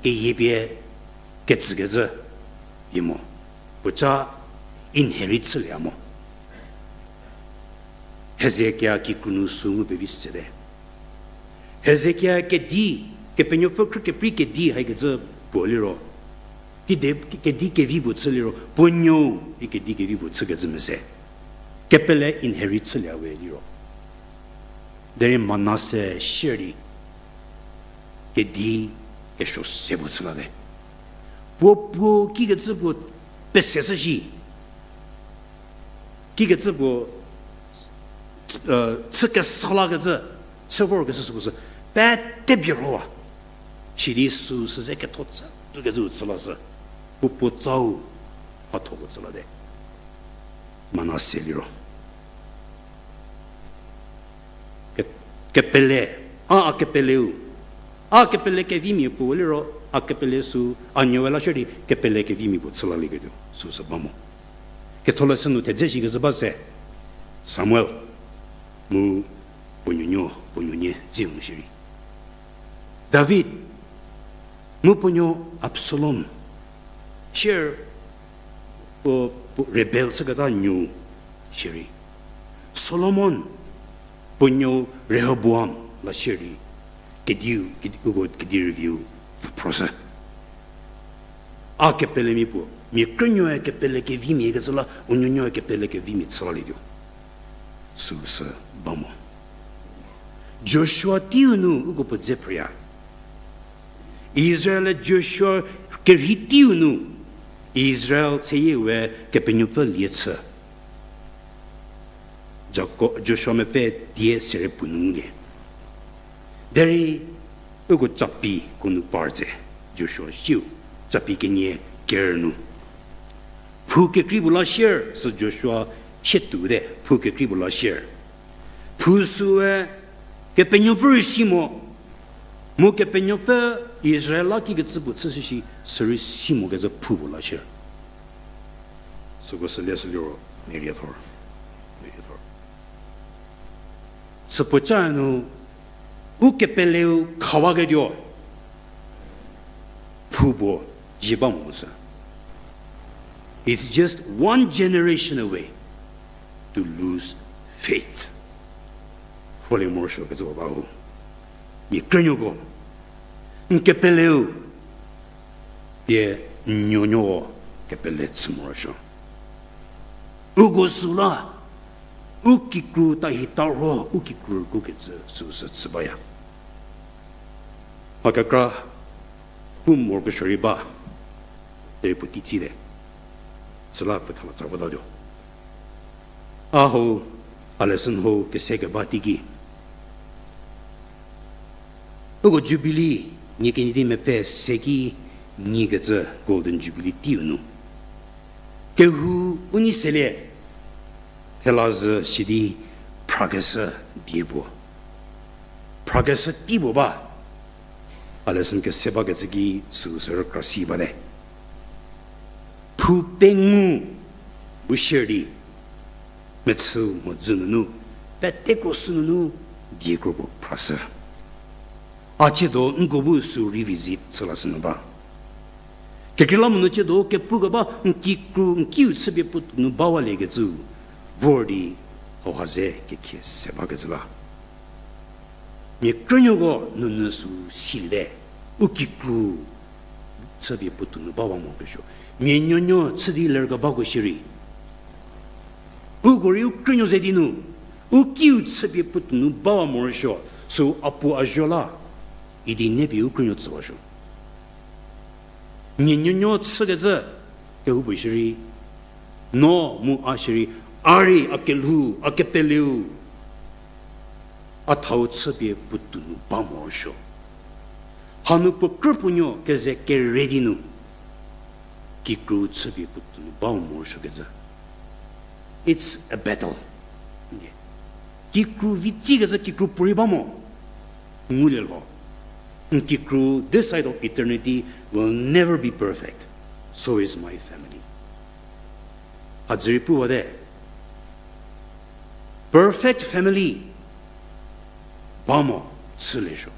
keyie pie, ketsükecü, vie mo. Puoca inherit chülie mo. Hezekia kikru nu sü ngu pevi sete. Hezekia kedi, Kepenuopfü khrü keprei kedi haikecü puo liro, kide, kedi kevi puo chü liro, puo nuou, i kedi kevi puo chükecü mese. Kepele inherit chülie we liro. Derei Manase shierei, kedi kesuo se puo chü late. Puo puo kikecü puo pese shü shi. Kikecü puo, chü kesa lakecü, se vorkecü süko sü, pete bierhowa. Sidi sü süze ketho chü tukecü chü lashü. Puo puo tsau, mhathoko chü late. Manase liro. Ke-, kepele, a, a kepeleu. A kepele kevimia puo liro, a kepele sü, a nuoe lashü di kepele kevimia puo chü lalieketuo, süsü ba mo. Ketholeshü nu thedze shikecü ba se, Samuel, mu puo nuonuo, puo nuonie, ziu nu shierei. David, mu puo nuo Absalom, shier, puo, puo rebel chüketa nuo shierei. Solomon, puo nuo Rehoboam la shierei. Kediu, kedi, uko kedi review, phrosü. A kepelemia puo, mia krünuoe kepele kevimia kecü la, u nuonuoe kepele kevimia chü lalietuo. Süsü ba mo. Joshua teiu nu uko puo dze phrüya. Israel-e Joshua kerhei teiu nu, Israel seyie we Kepenuopfü lie chü. Jako-, Joshua mepfü die sere puo nu ngulie. Derei uko chapie ko nu par tse, Joshua siu, chapie kenie ker nu. Phou kekrei puo la shier, sü Joshua sie tuote, phou kekrei puo la shier. Phou süe, Kepenuopfü rei si mo, mu Kepenuopfü Israel la kikecü puo chüshü shi, sürei si mokecü phou puo la shier. Süko sülie sü liro, meriethor, meriethor. Süpuoca nu, u kepeleu khawaketuo, phou puo dzie ba mo sü. It's just one generation away to lose faith. Holie morosuokecü ba ho. Mia krünuoko, n kepeleu, pie n nuonuo kepele chü morosuo. Uko süla, u kikru tahi tarho, u kikru rükukecü süsü chü baya. Mha kekra, pu morokesuo rei ba, derei puo teitsite, süla puo thalatsa votatuo. A ho, a lesson ho kese keba teiki, uko Jubilee, nie kenie di mepfü se ki nyi kecü Golden Jubilee teiu nu, kehou u nei selie, thela zhü sidi phrakeshü die puo, phrakeshü tei puo ba, a lesson kese bakecü ki süu sü rükra si bate. Phou pengou bu shier di, mechü mhodzü nunu, peteko sü nunu, diekro puo phrashü. A tsiedo nko bu süu revisit chü lashünu ba. Kekreilamonyü tsiedo kepukeba n kikru n kiu chüpie puotou nu bawaliekecü vor di hauha ze kekhie se bakecü la. Mia krünuoko nunu süu siliete, u kikru chüpie puotou nu bawa morokesuo. Mia nuonuo chü di lerkebako shierei, uko rei u krünuo ze di nu, u kiu chüpie puotou nu bawa morosuo, süu a puo a zuo la, idi nepie u krünuo tsüwasuo. Mia nuonuo chükecü, kehoupuo shierei, no mu a shierei, a rei a kelhou, a kepeleu, a thau chüpie puotou nu ba morosuo. Hanu puo krü puo nuo keze kere di nu, kikru chüpie puotou nu ba morosuokecü, it's a battle. Kikru vitsikecü kikru puorei ba mo, ngulie lho. N kikru, this side of eternity, will never be perfect. So is my family. Hadzürei puwate, perfect family ba mo, chülie suo.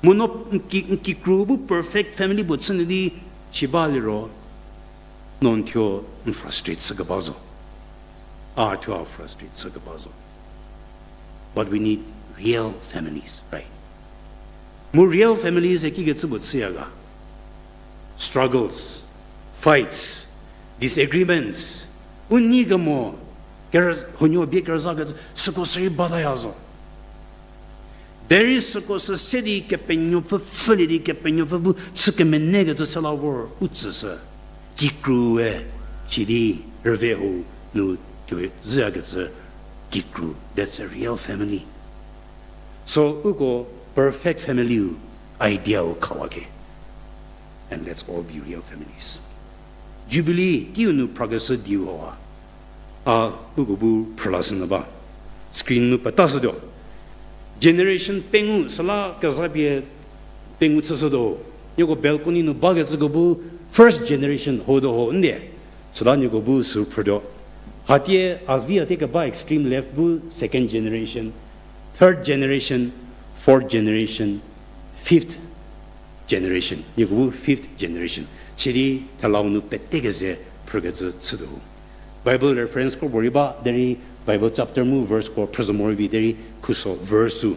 Mu no n ki-, n kikru bu perfect family puo chünyü di, si ba liro, No n thuo n frustrate chükeba zo. A thuo a frustrate chükeba zo. But we need real families, right? Mu real families e kikecü puo chüya ga? Struggles, fights, disagreements, u nei kemo, ker-, huonuo bie kerüzakecü, süko sürei bataya zo. Derei süko sü se di Kepenuopfü pfhülie di Kepenuopfü bu chü kemenekecü se la vor u tsüshü. Kikru-e, sidi rüve hou nu tuo zhüyakecü kikru. That's a real family. So, uko perfect family-u idea-u khawa ke. And let's all be real families. Jubilee teiu nu phrakeshü dieu hau ha, a uko bu phrülashü nyü ba. Screen nu petashütuo. Generation pengou, süla kezapie pengou chüshütuo. Nieko balcony nu bakecüko bu first generation hotuo ho ndie. Süla nieko bu sü phrütuo. Hatie, a vi hatie keba extreme left bu second generation, third generation, fourth generation, fifth generation. Nieko bu fifth generation. Sidi thelau nu pete keze phrükecü chütuo ho. Bible reference kro puorei ba, derei Bible chapter mu verse ko phrüzhü morei vi derei khuso verse-u,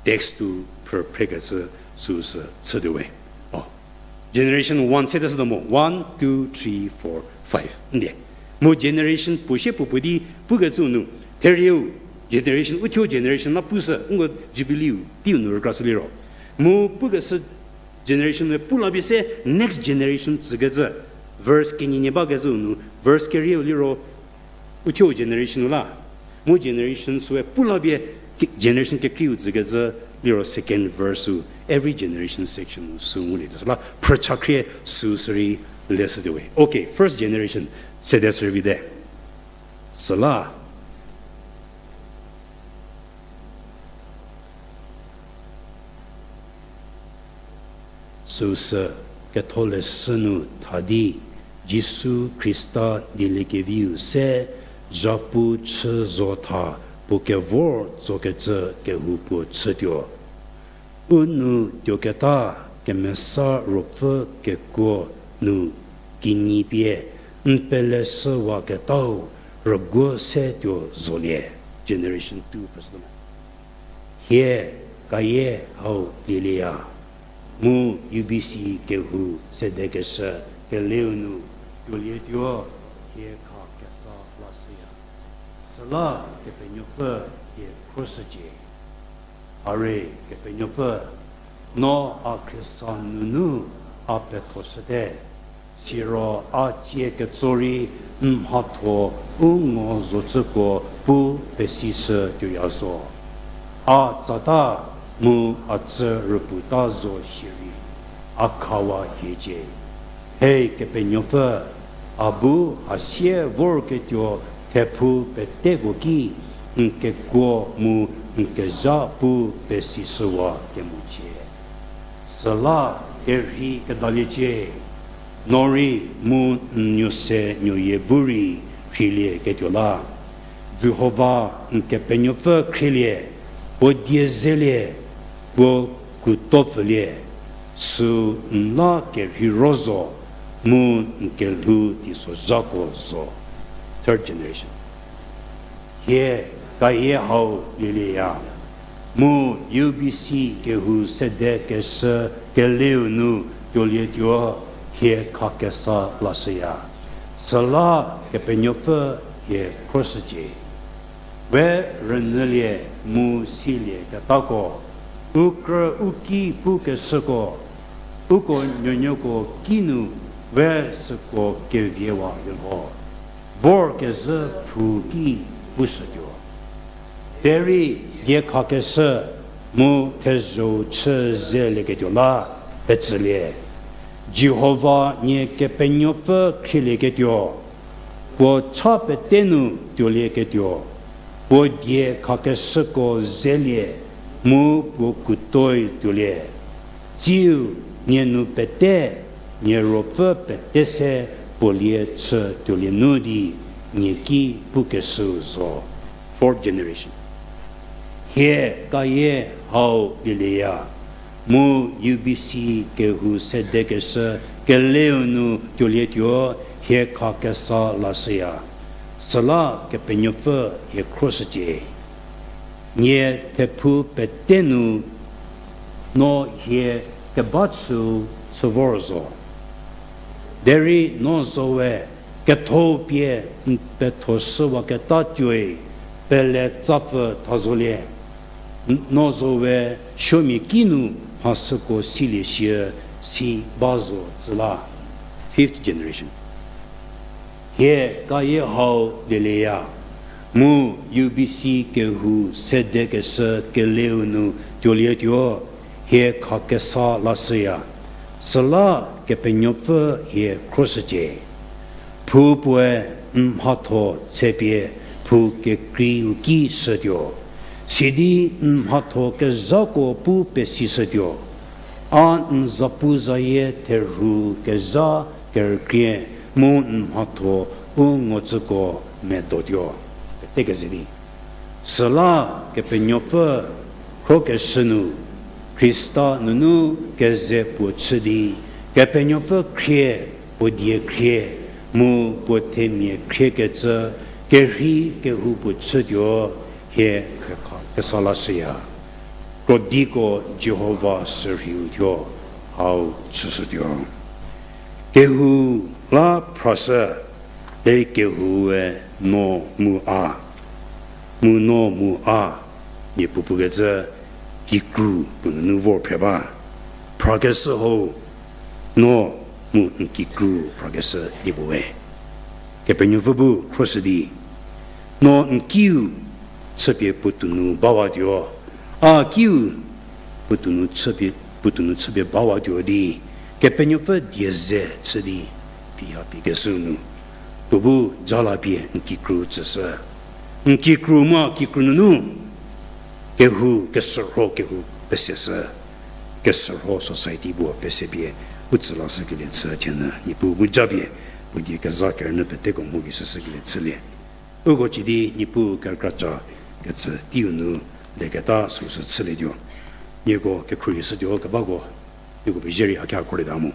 text-u phrü phrekecü süsü chütuo we. O. Generation one se de sütuo mo. One, two, three, four, five. Ndie. Mu generation puo sie puo puo di pukecü nu, therieu generation, uthuo generation la pushü, uko Jubilee-u teiu nu rükrashü liro. Mu pukeshü generation-e pu la pie se next generation tsükecü, verse kenie nie bakecü nu, verse kerieu liro, uthuo generation-u la, mu generation süe pu la pie ke-, generation kekreiu tsükecü liro second verse-u, every generation section-u sü ngulietuo. Süla phrüchakhrie sü sürei leshütuo we. Okay, first generation, sede sürei vite. Süla süusü ketholeshü nu tha di, Jisu Khrista dieliekeviu se zhapu chü zo tha puo kevor tsokecü kehou puo chütuo. U nu tuoketa Kemesa Ruopfü kekuo nu kinyi pie n peleshüwaketau rüguo se tuo zolie. Generation two, President. Hie kayie hau lielieya, mu U B C kehou sedekeshü keleu nu tuolietuo hie kha kesa lashüya. Süla Kepenuopfü hie khroshücie. Are Kepenuopfü, no a khriesa nunu a pethoshüte, siro a tsie ketso rei n mhatho u ngo zocüko pu pesishü tuoya zo. A tsata mu a tsü rüputa zo shierei, a khawa hiecie. Hei Kepenuopfü, a bu hasie vorketuo thephu peteko ki n kekuo mu n kezha pu pesishüwa kemochie. Süla kerhei kedaliecie, no rei mu n nuo se nuoyie bu rei rheilie ketuo la, Jihova n Kepenuopfü khrielie, puo die zelie, puo kuto pfülie, sü n la kerhei ro zo, mu n kelhou teisozhako zo. Third generation. Hie kayie hau lielieya, mu U B C kehou sedekeshü keleu nu tuolietuo hie kha kesa lashüya. Süla Kepenuopfü hie khroshücie. We rünyülie mu silieketako, u krü u ki pukeshüko, uko nuonuoko kinu we süko keviewa lho, vorkezhü phou ki pushütuo. Derei diekhakeshü mu thezho-u chü zelieketuo la petsülie. Jihova nie Kepenuopfü khrielieketuo, puo cha pete nu tuolieketuo, puo die khakeshüko zelie mu puo kutoi tuolie. Tsiu nie nu pete, nie ruopfü pete se puo lie chü tuolie nu di nie ki pukeshüu zo. Fourth generation. Hie kayie hau lielieya, mu U B C kehou sedekeshü keleu nu tuolietuo hie kha kesa lashüya, süla Kepenuopfü hie khroshücie. Nie thephu pete nu no hie keba chüu chü vor zo. Derei no zowe ketho pie n pethoshüwaketa tuoi pele tsapfü tha zolie. N-, no zowe suomia ki nu mhasüko silie shie si ba zo tsü la. Fifth generation. Hie kayie hau lielieya, mu U B C kehou sedekeshü keleu nu tuolietuo, hie kha kesa lashüya, süla Kepenuopfü hie khroshücie. Phou puoe n mhatho tsepie phou kekreiu ki shütuo, sidi n mhatho kezhako pu pesishütuo. A n zapuzayie therhu kezha kerükrie mu n mhatho u ngotsüko medotuo. Pete keze di. Süla Kepenuopfü khrokeshü nu, Khrista nunu keze puo chü di, Kepenuopfü khrie, puo die khrie, mu puo themia khriekecü kerhei kehou puo chütuo, hie kha kesa lashüya. Krodiko Jihova sürheiu thuo hau chüshütuo. Kehou la phrashü, derei kehoue no mu a, mu no mu a, mia puo pukecü kikru puo nunu vor phre ba. Phrakeshü hau, no mu n kikru phrakeshü die puo we. Kepenuopfü bu khroshü di, no n kiu chüpie puotou nu bawatuo, a kiu puotou nu chüpie, puotou nu chüpie bawatuo di, Kepenuopfü die ze chü di, phi ha phi kesü nu, puo bu ja la pie n kikru tsüshü. N kikru mu a kikru nunu, kehou, kesürho kehou peseshü. Kesürho society puo pesepie, u tsü lashükelie chü thie nu, Niepuu bu japie, puo die kezha kerünyü peteko mho ki shüshükelie chülie. Uko cidi Niepuu kerükraca kecü teiu nu leketa süu sü chülietuo. Nieko kekhruohi shütuo kebako, nieko pezie rei hakia khorlieta mu.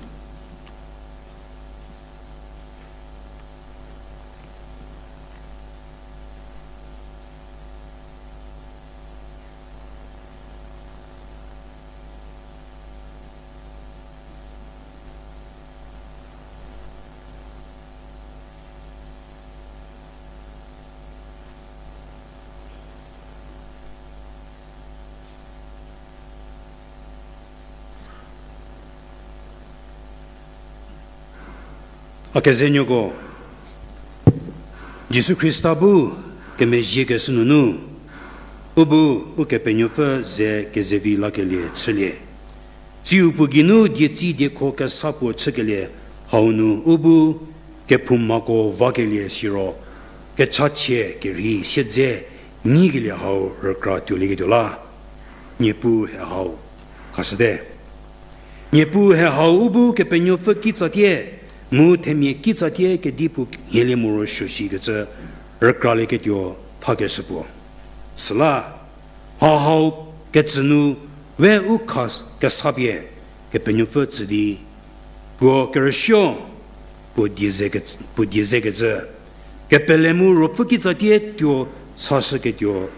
A kezenuoko, Jisu Khrista bu kemezhiekeshü nunu, u bu Ukepenuopfü ze kezevi lakelie chülie. Tsiu puo geinu dietsi diekho kesa puo chükelie hau nu u bu kephoumako vakelie siro, kechachie kerhei siedze nyikelie hau rükra tuolieketuo la, Niepuu he hau khashüte. Niepuu he hau u bu Kepenuopfü kitsatie, mu themia kitsatie kedipuo nhielie morosuo shikecü rükralieketuo thakeshü puo. Süla, ha hau ketsü nu we u kha kesa pie Kepenuopfü tsü di, puo kerüsuo, puo die ze ke-, puo die zekecü, kepele mu ruopfü kitsatie tuo sashüketuo,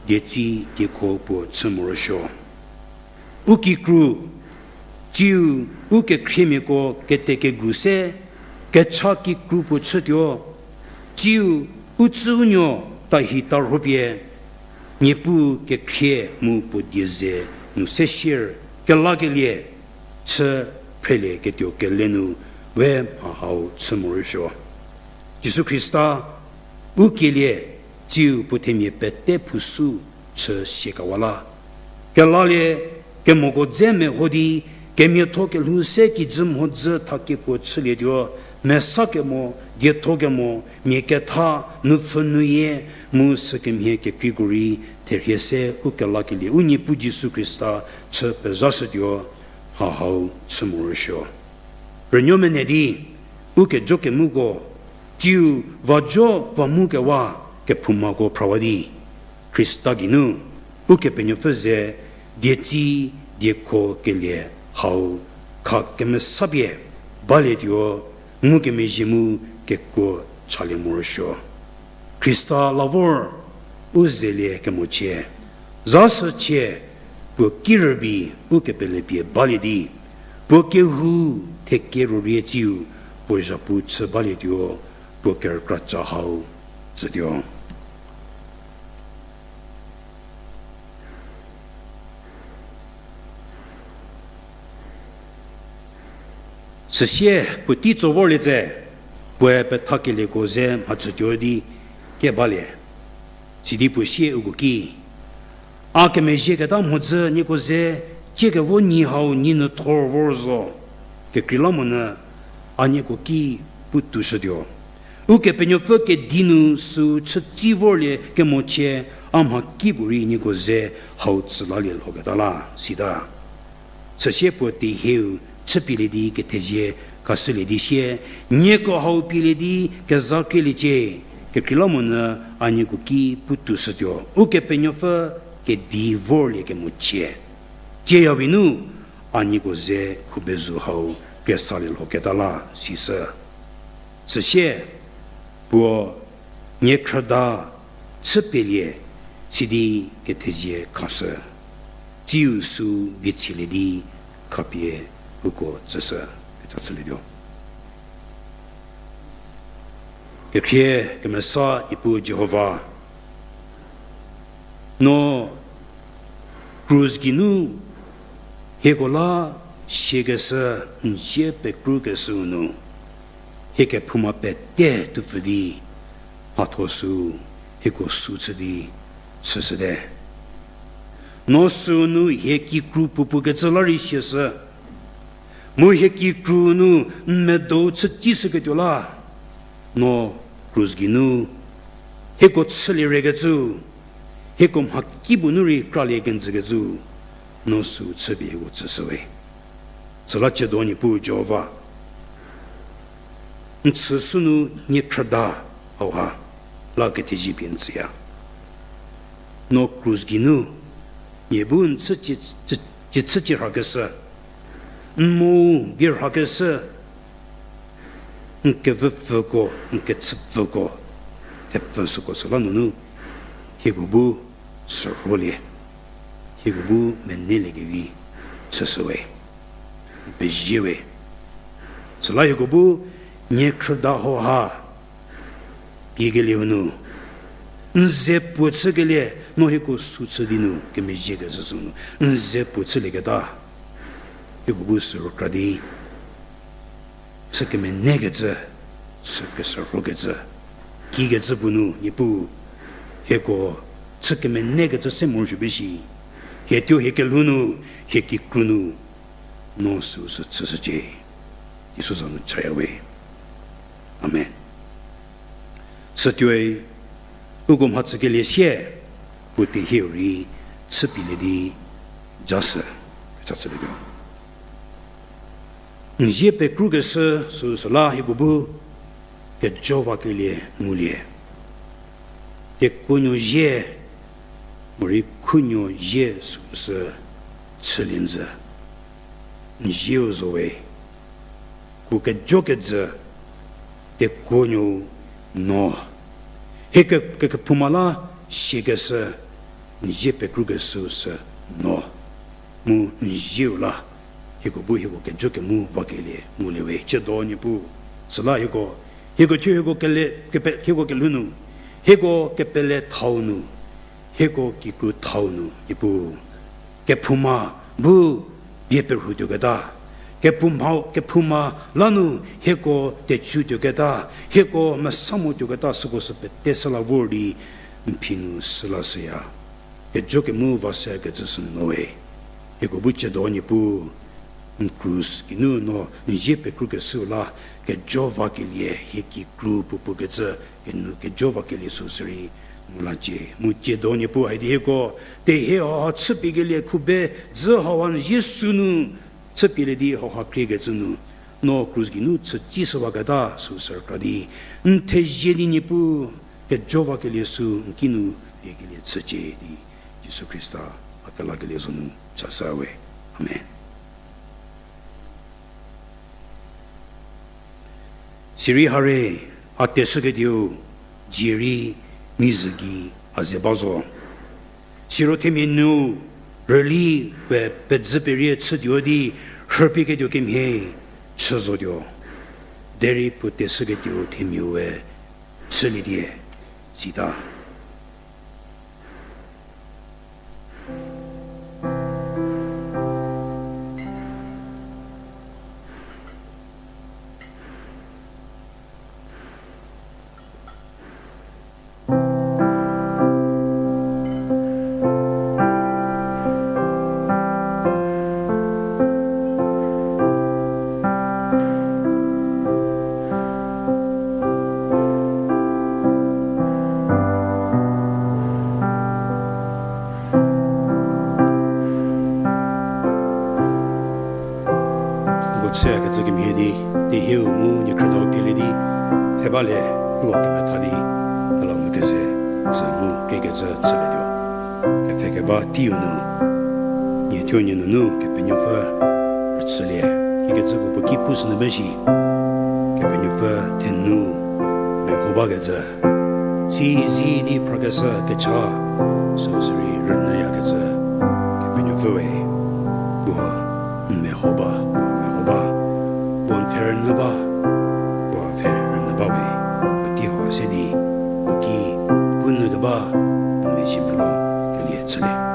dietsi diekho puo chü morosuo. U kikru, tsiu u kekhriemiako ketekegu se, kecha kikru puo chütuo, tsiu u tsü u nuo tahi tarhopie, Niepuu kekhrie mu puo die ze nu sesier kelakelie chü phrelieketuo kele nu we mha hau chü morosuo. Jisu Khrista, u kielie, tsiu puo themia pete phusu chü siekawa la. Kelalie, kemoko dze meho di, kemiatho kelhou se kijü mhodzü thakie puo chülietuo, mesa kemo, dietho kemo, mia ketha, nupfhü nuyie, mu sükemhie kekreiko rei, therhie se u kelakelie u Niepuu Jisu Khrista chü pezhashütuo, ha hau chü morosuo. Rünuo mene di, u kejo kemuko, tsiu vajo va mu kewa kephoumako phrawa di, Khrista geinu, Ukepenuopfü ze, dietsi, diekho kelie hau, kha kemesapie, balietuo, ngukemezhie mu, tekuo chalie morosuo. Khrista la vor u zelie kemochie, za sü chie, puo ki rübei ukepelepie balie di, puo kehou thekerorie tsiu puo zhapu chü balietuo, puo kerükra ca hau tsütuo. Süsie puotei tso vorlie tse, puoe pethakelieko ze mhacütuo di kie balie. Sidi puo sie uko ki, a kemezhieketa mhodzü nieko ze, ciekevo nyi hau nyi nyü thor vor zo. Kekreilamonyü a nieko ki putuoshütuo. Ukepenuopfü kedi nu süu chütsi vorlie kemochie, a mhakipuorei nieko ze hau tsülalie lhoketa la, sita. Süsie puo tehieu chüpielie di kethezie khashülie di sie, nieko hau pielie di kezakrieliecie, kekreilamonyü a nieko ki putuoshütuo, Ukepenuopfü kedi vorlie kemochie. Tsieyawi nu, a nieko ze khubezu hau kiesalie lhoketa la, sishü. Süsie, puo niekhrüda chüpielie sidi kethezie khashü. Tsiu süu vichilie di khapie uko tsüshü. Kecha chülietuo. Kekhrie kemesa Niepuu Jihova, no krus geinu hieko la siakeshü, n zie pekrukeshüu nu, hie kephouma pete tupfü di, mhatho süu hieko sü chü di chüshüte. No süu nu hie kikru puopuo kecü la rei siashü. Mu hie kikru nu n medo chütsishüketuo la, no krus geinu hieko chülie rekecü, hieko mhakipuo nu rei kralie kenjükecü, no süu chüpie hieko tsüshü we. Süla tsiedo Niepuu Jihova, n chü sünu niekhrüda hauha la kethezie pie n tsüya. No krus geinu nie bu n chü, cie chü cie rhakeshü, n mo gei rhakeshü, n kevüpfüko, n kechüpfüko, thepfü süko süla nunu, hieko bu sürholie, hieko bu meneliekevi chüshü we, n pezie we. Süla hieko bu niekhrüda hauha piekelieu nu, n ze puo chükelie, no hieko sü chü di nu kemezhie kezhü sünu n ze puo chülieketa, hieko bu sü rükra di chü kemenekecü, chü kesürhokecü, kikecü puo nu Niepuu, hieko chü kemenekecü se morosuo pie shi, hie tuo hie kelhou nu, hie kikru nu, no süu sü chüshücie. Jisu za nu chaya we. Amen. Sütuoi, uko mhachükelie sie, puo tehieu rei chüpielie di jashü, kecha chülietuo. N zie pekrukeshü süu süla hieko bu kejo vakelie ngulie. Kekuonuo zie, morei khunuo zie süu sü chülie njü. N zieu zo we, kuo kejokejü, kekuonuo no. Hie ke, ke, kephouma la siakeshü, n zie pekrukeshüu sü no. Mu n zieu la, hieko bu hieko kejo kemu vakelie ngulie we. Tsiedo Niepuu, süla hieko, hieko thuo hieko kele, kepe, hieko kelhou nu, hieko kepele thau nu, hieko kikru thau nu, Niepuu, kephouma bu bie perhutuoketa, kephouma, kephouma la nu hieko techutuoketa, hieko mesa motuoketa süko sü pete süla vor di n phi nu sülashüya. Kejo kemu va sekecü sü no we. Hieko bu tsiedo Niepuu, n krus geinu no n zie pekrukeshüu la, kejo vakelie, hie kikru puopuo kecü, kenu kejo vakelie süu sürei ngu lacie. Mu tsiedo Niepuu, haidi hieko tehie hauha chüpiekelie khube dzü hauha n zie sünu chüpielie di hauha kriekecü nu, no krus geinu chütsishüwaketa süu sü rükra di, n thezie di Niepuu, kejo vakelie süu n kinu liekelie chücie di, Jisu Khrista a kelakelie zo nu chashü we. Amen. Sirei hare, a teshüketuou dzie rei mizhü gei a ze ba zo. Siro themia nu rüli we pedzü perie chütuo di rhüpieketuo kemhie chü zotuo. Derei puo teshüketuou themiau we chülietie, sita. Uko chüyakecü kemhie di, tehieu mu niekhrüdau pielie di, thebalie, uko kepetha di, tala nu keze, tsü mu kekecü chülietuo. Kepfhekeba teiu nu, nie thuo nie nunu Kepenuopfü rüchülie, kikecüko puo ki pushünyü ba shi, Kepenuopfü thenou meho bakecü. Si zi di phrakeshü kecha, süu sürei rünyüyakecü, Kepenuopfü we, puo n meho ba, puo meho ba, puo n pfhe rünyü ba, puo pfhe rünyü ba we, puotei hau se di, puo ki punyü keba, n mezhie melo kelie chülie.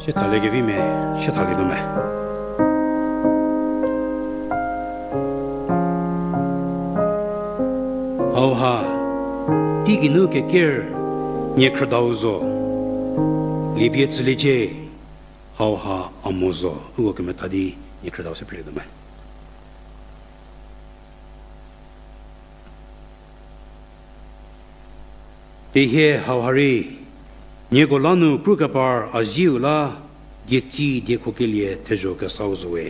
Siethaliekevi me, siethalietuo me. Hauha, teigei nu keker, niekhrüdau zo, liepie tsüliecie, hauha a mo zo, uko kemetha di niekhrüdau se phrilietuo me. Tehie hauha rei, nieko la nu krukepar a zieu la, dietsi diekhokelie thezho kesau zowe,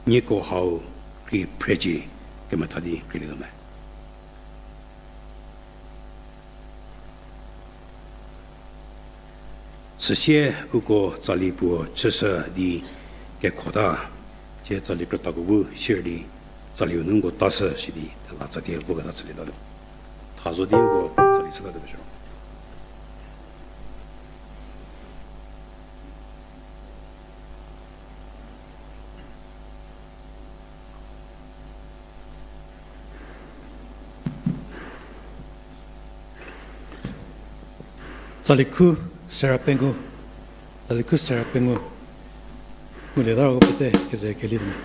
nieko hau krie phrecie, kemetha di krielietuo me. Süsie uko tsali puo chüshü di kekhota, tie tsali krütako bu sier di, tsaliu nu uko tashü shi di thela tsatie voketa chülietuo. Tha zo di uko tsali chütatuo peshü. Tsalikhu sera pengou, tsalikhu sera pengou, ngulieta roko pete keze kelietuo me.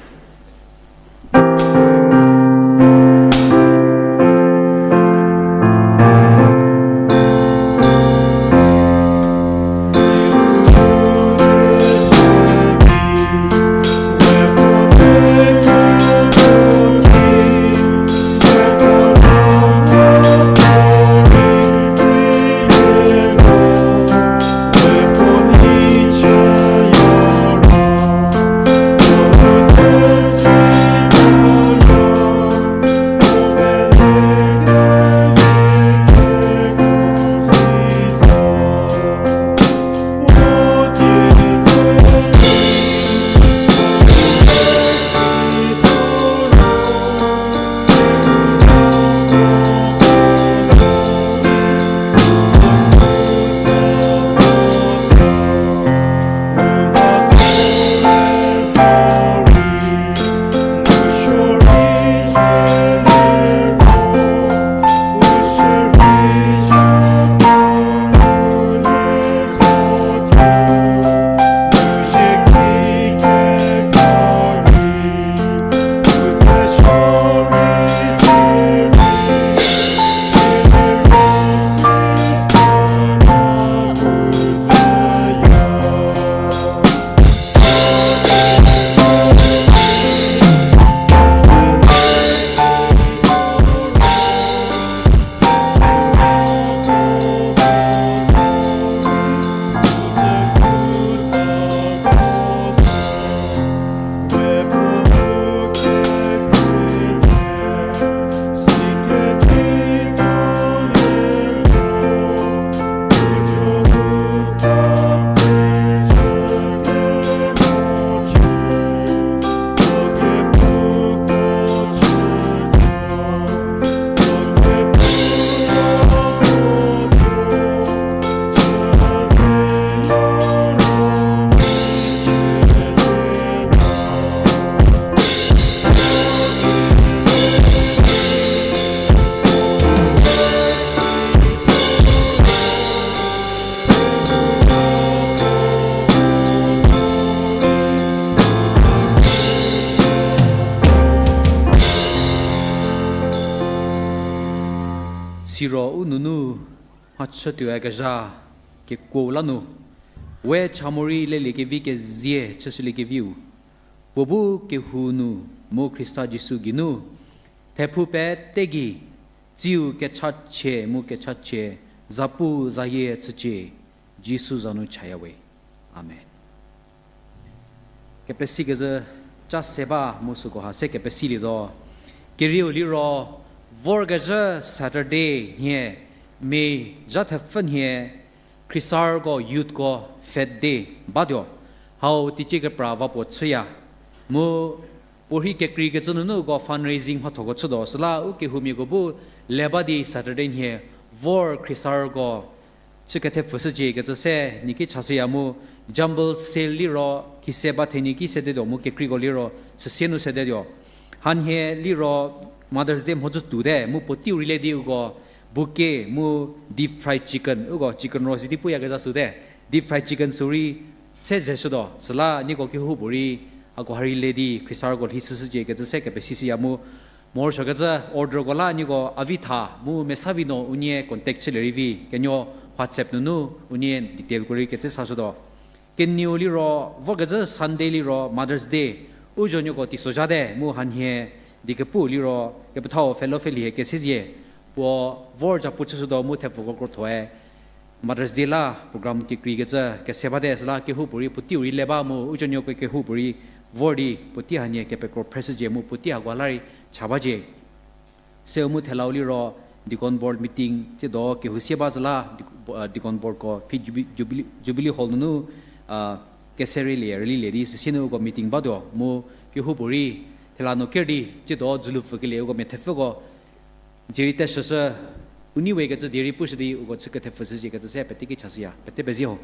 Siro u nunu mhachütuoyakezha kekuo la nu, we cha morei leliekevi kezie chüshüliekeviu, puo bu kehou nu mu Khrista Jisu geinu, thephou pete gei, tsiu kechachie mu kechachie, zapu zayie chücie, Jisu za nu chaya we. Amen. Kepesikecü ca se ba mu süko ha se kepesilietuo. Kerieu liro, vorkezhü Saturday nhie, May zha thepfü nhie, Khrisarko youthko fete batuo. Hau teicie kepra va puo chüya. Mu puorhi kekreikecü nunu uko fundraising mhathoko chütuo. Süla u kehoumiako bu le ba di Saturday nhie vor Khrisarko chü kethepfüshücie kecü se niki chashüya mu, jumble sale liro khise ba thenie ki sedetuo mu kekreiko liro süsie nu sedetuo. Hanhie liro Mother's Day mhodzü tuote mu puoteiu rei le di uko bouquet mu deep fried chicken, uko chicken roast di puyakezha süte. Deep fried chicken sürei se zeshütuo, süla nieko kehoupuorei, hako ha rei le di khriesarüko lhi chüshücie kecü se kepesishüya mu, morosuokecü orderko la nieko a vi tha mu Mesavino unie contact chülie rei vi, kenuo WhatsApp nunu unie detailko rei ketse sashütuo. Kenieu liro, vorkezhü Sunday liro Mother's Day, u zonuoko teisozhate mu hanhie di kepu liro, kepethau fellow pfhülie kesezie, puo vor zapu chüshütuo mu thepfuko krothoe Mother's Day la program kekreikecü kese bate süla kehoupuorei puoteiu rei le ba mu u zonuoko kehoupuorei vor di puotei hanhie kepekro phreshücie mu puotei hakoha la rei cha bacie. Seu mu thelau liro deacon board meeting tsiedo kehou sie ba zü la, deacon boardko phi Jubilee Hall nunu kese rei lie rülilie di süsie nu uko meeting batuo mu kehoupuorei thela nu ker di tsiedo dzülu pfükelie uko mia thepfüko dzie rei teshüshü, u nei we kecü die rei pushü di uko chü kethepfü shüzie kecü se pete ki chashüya, pete pezie ho.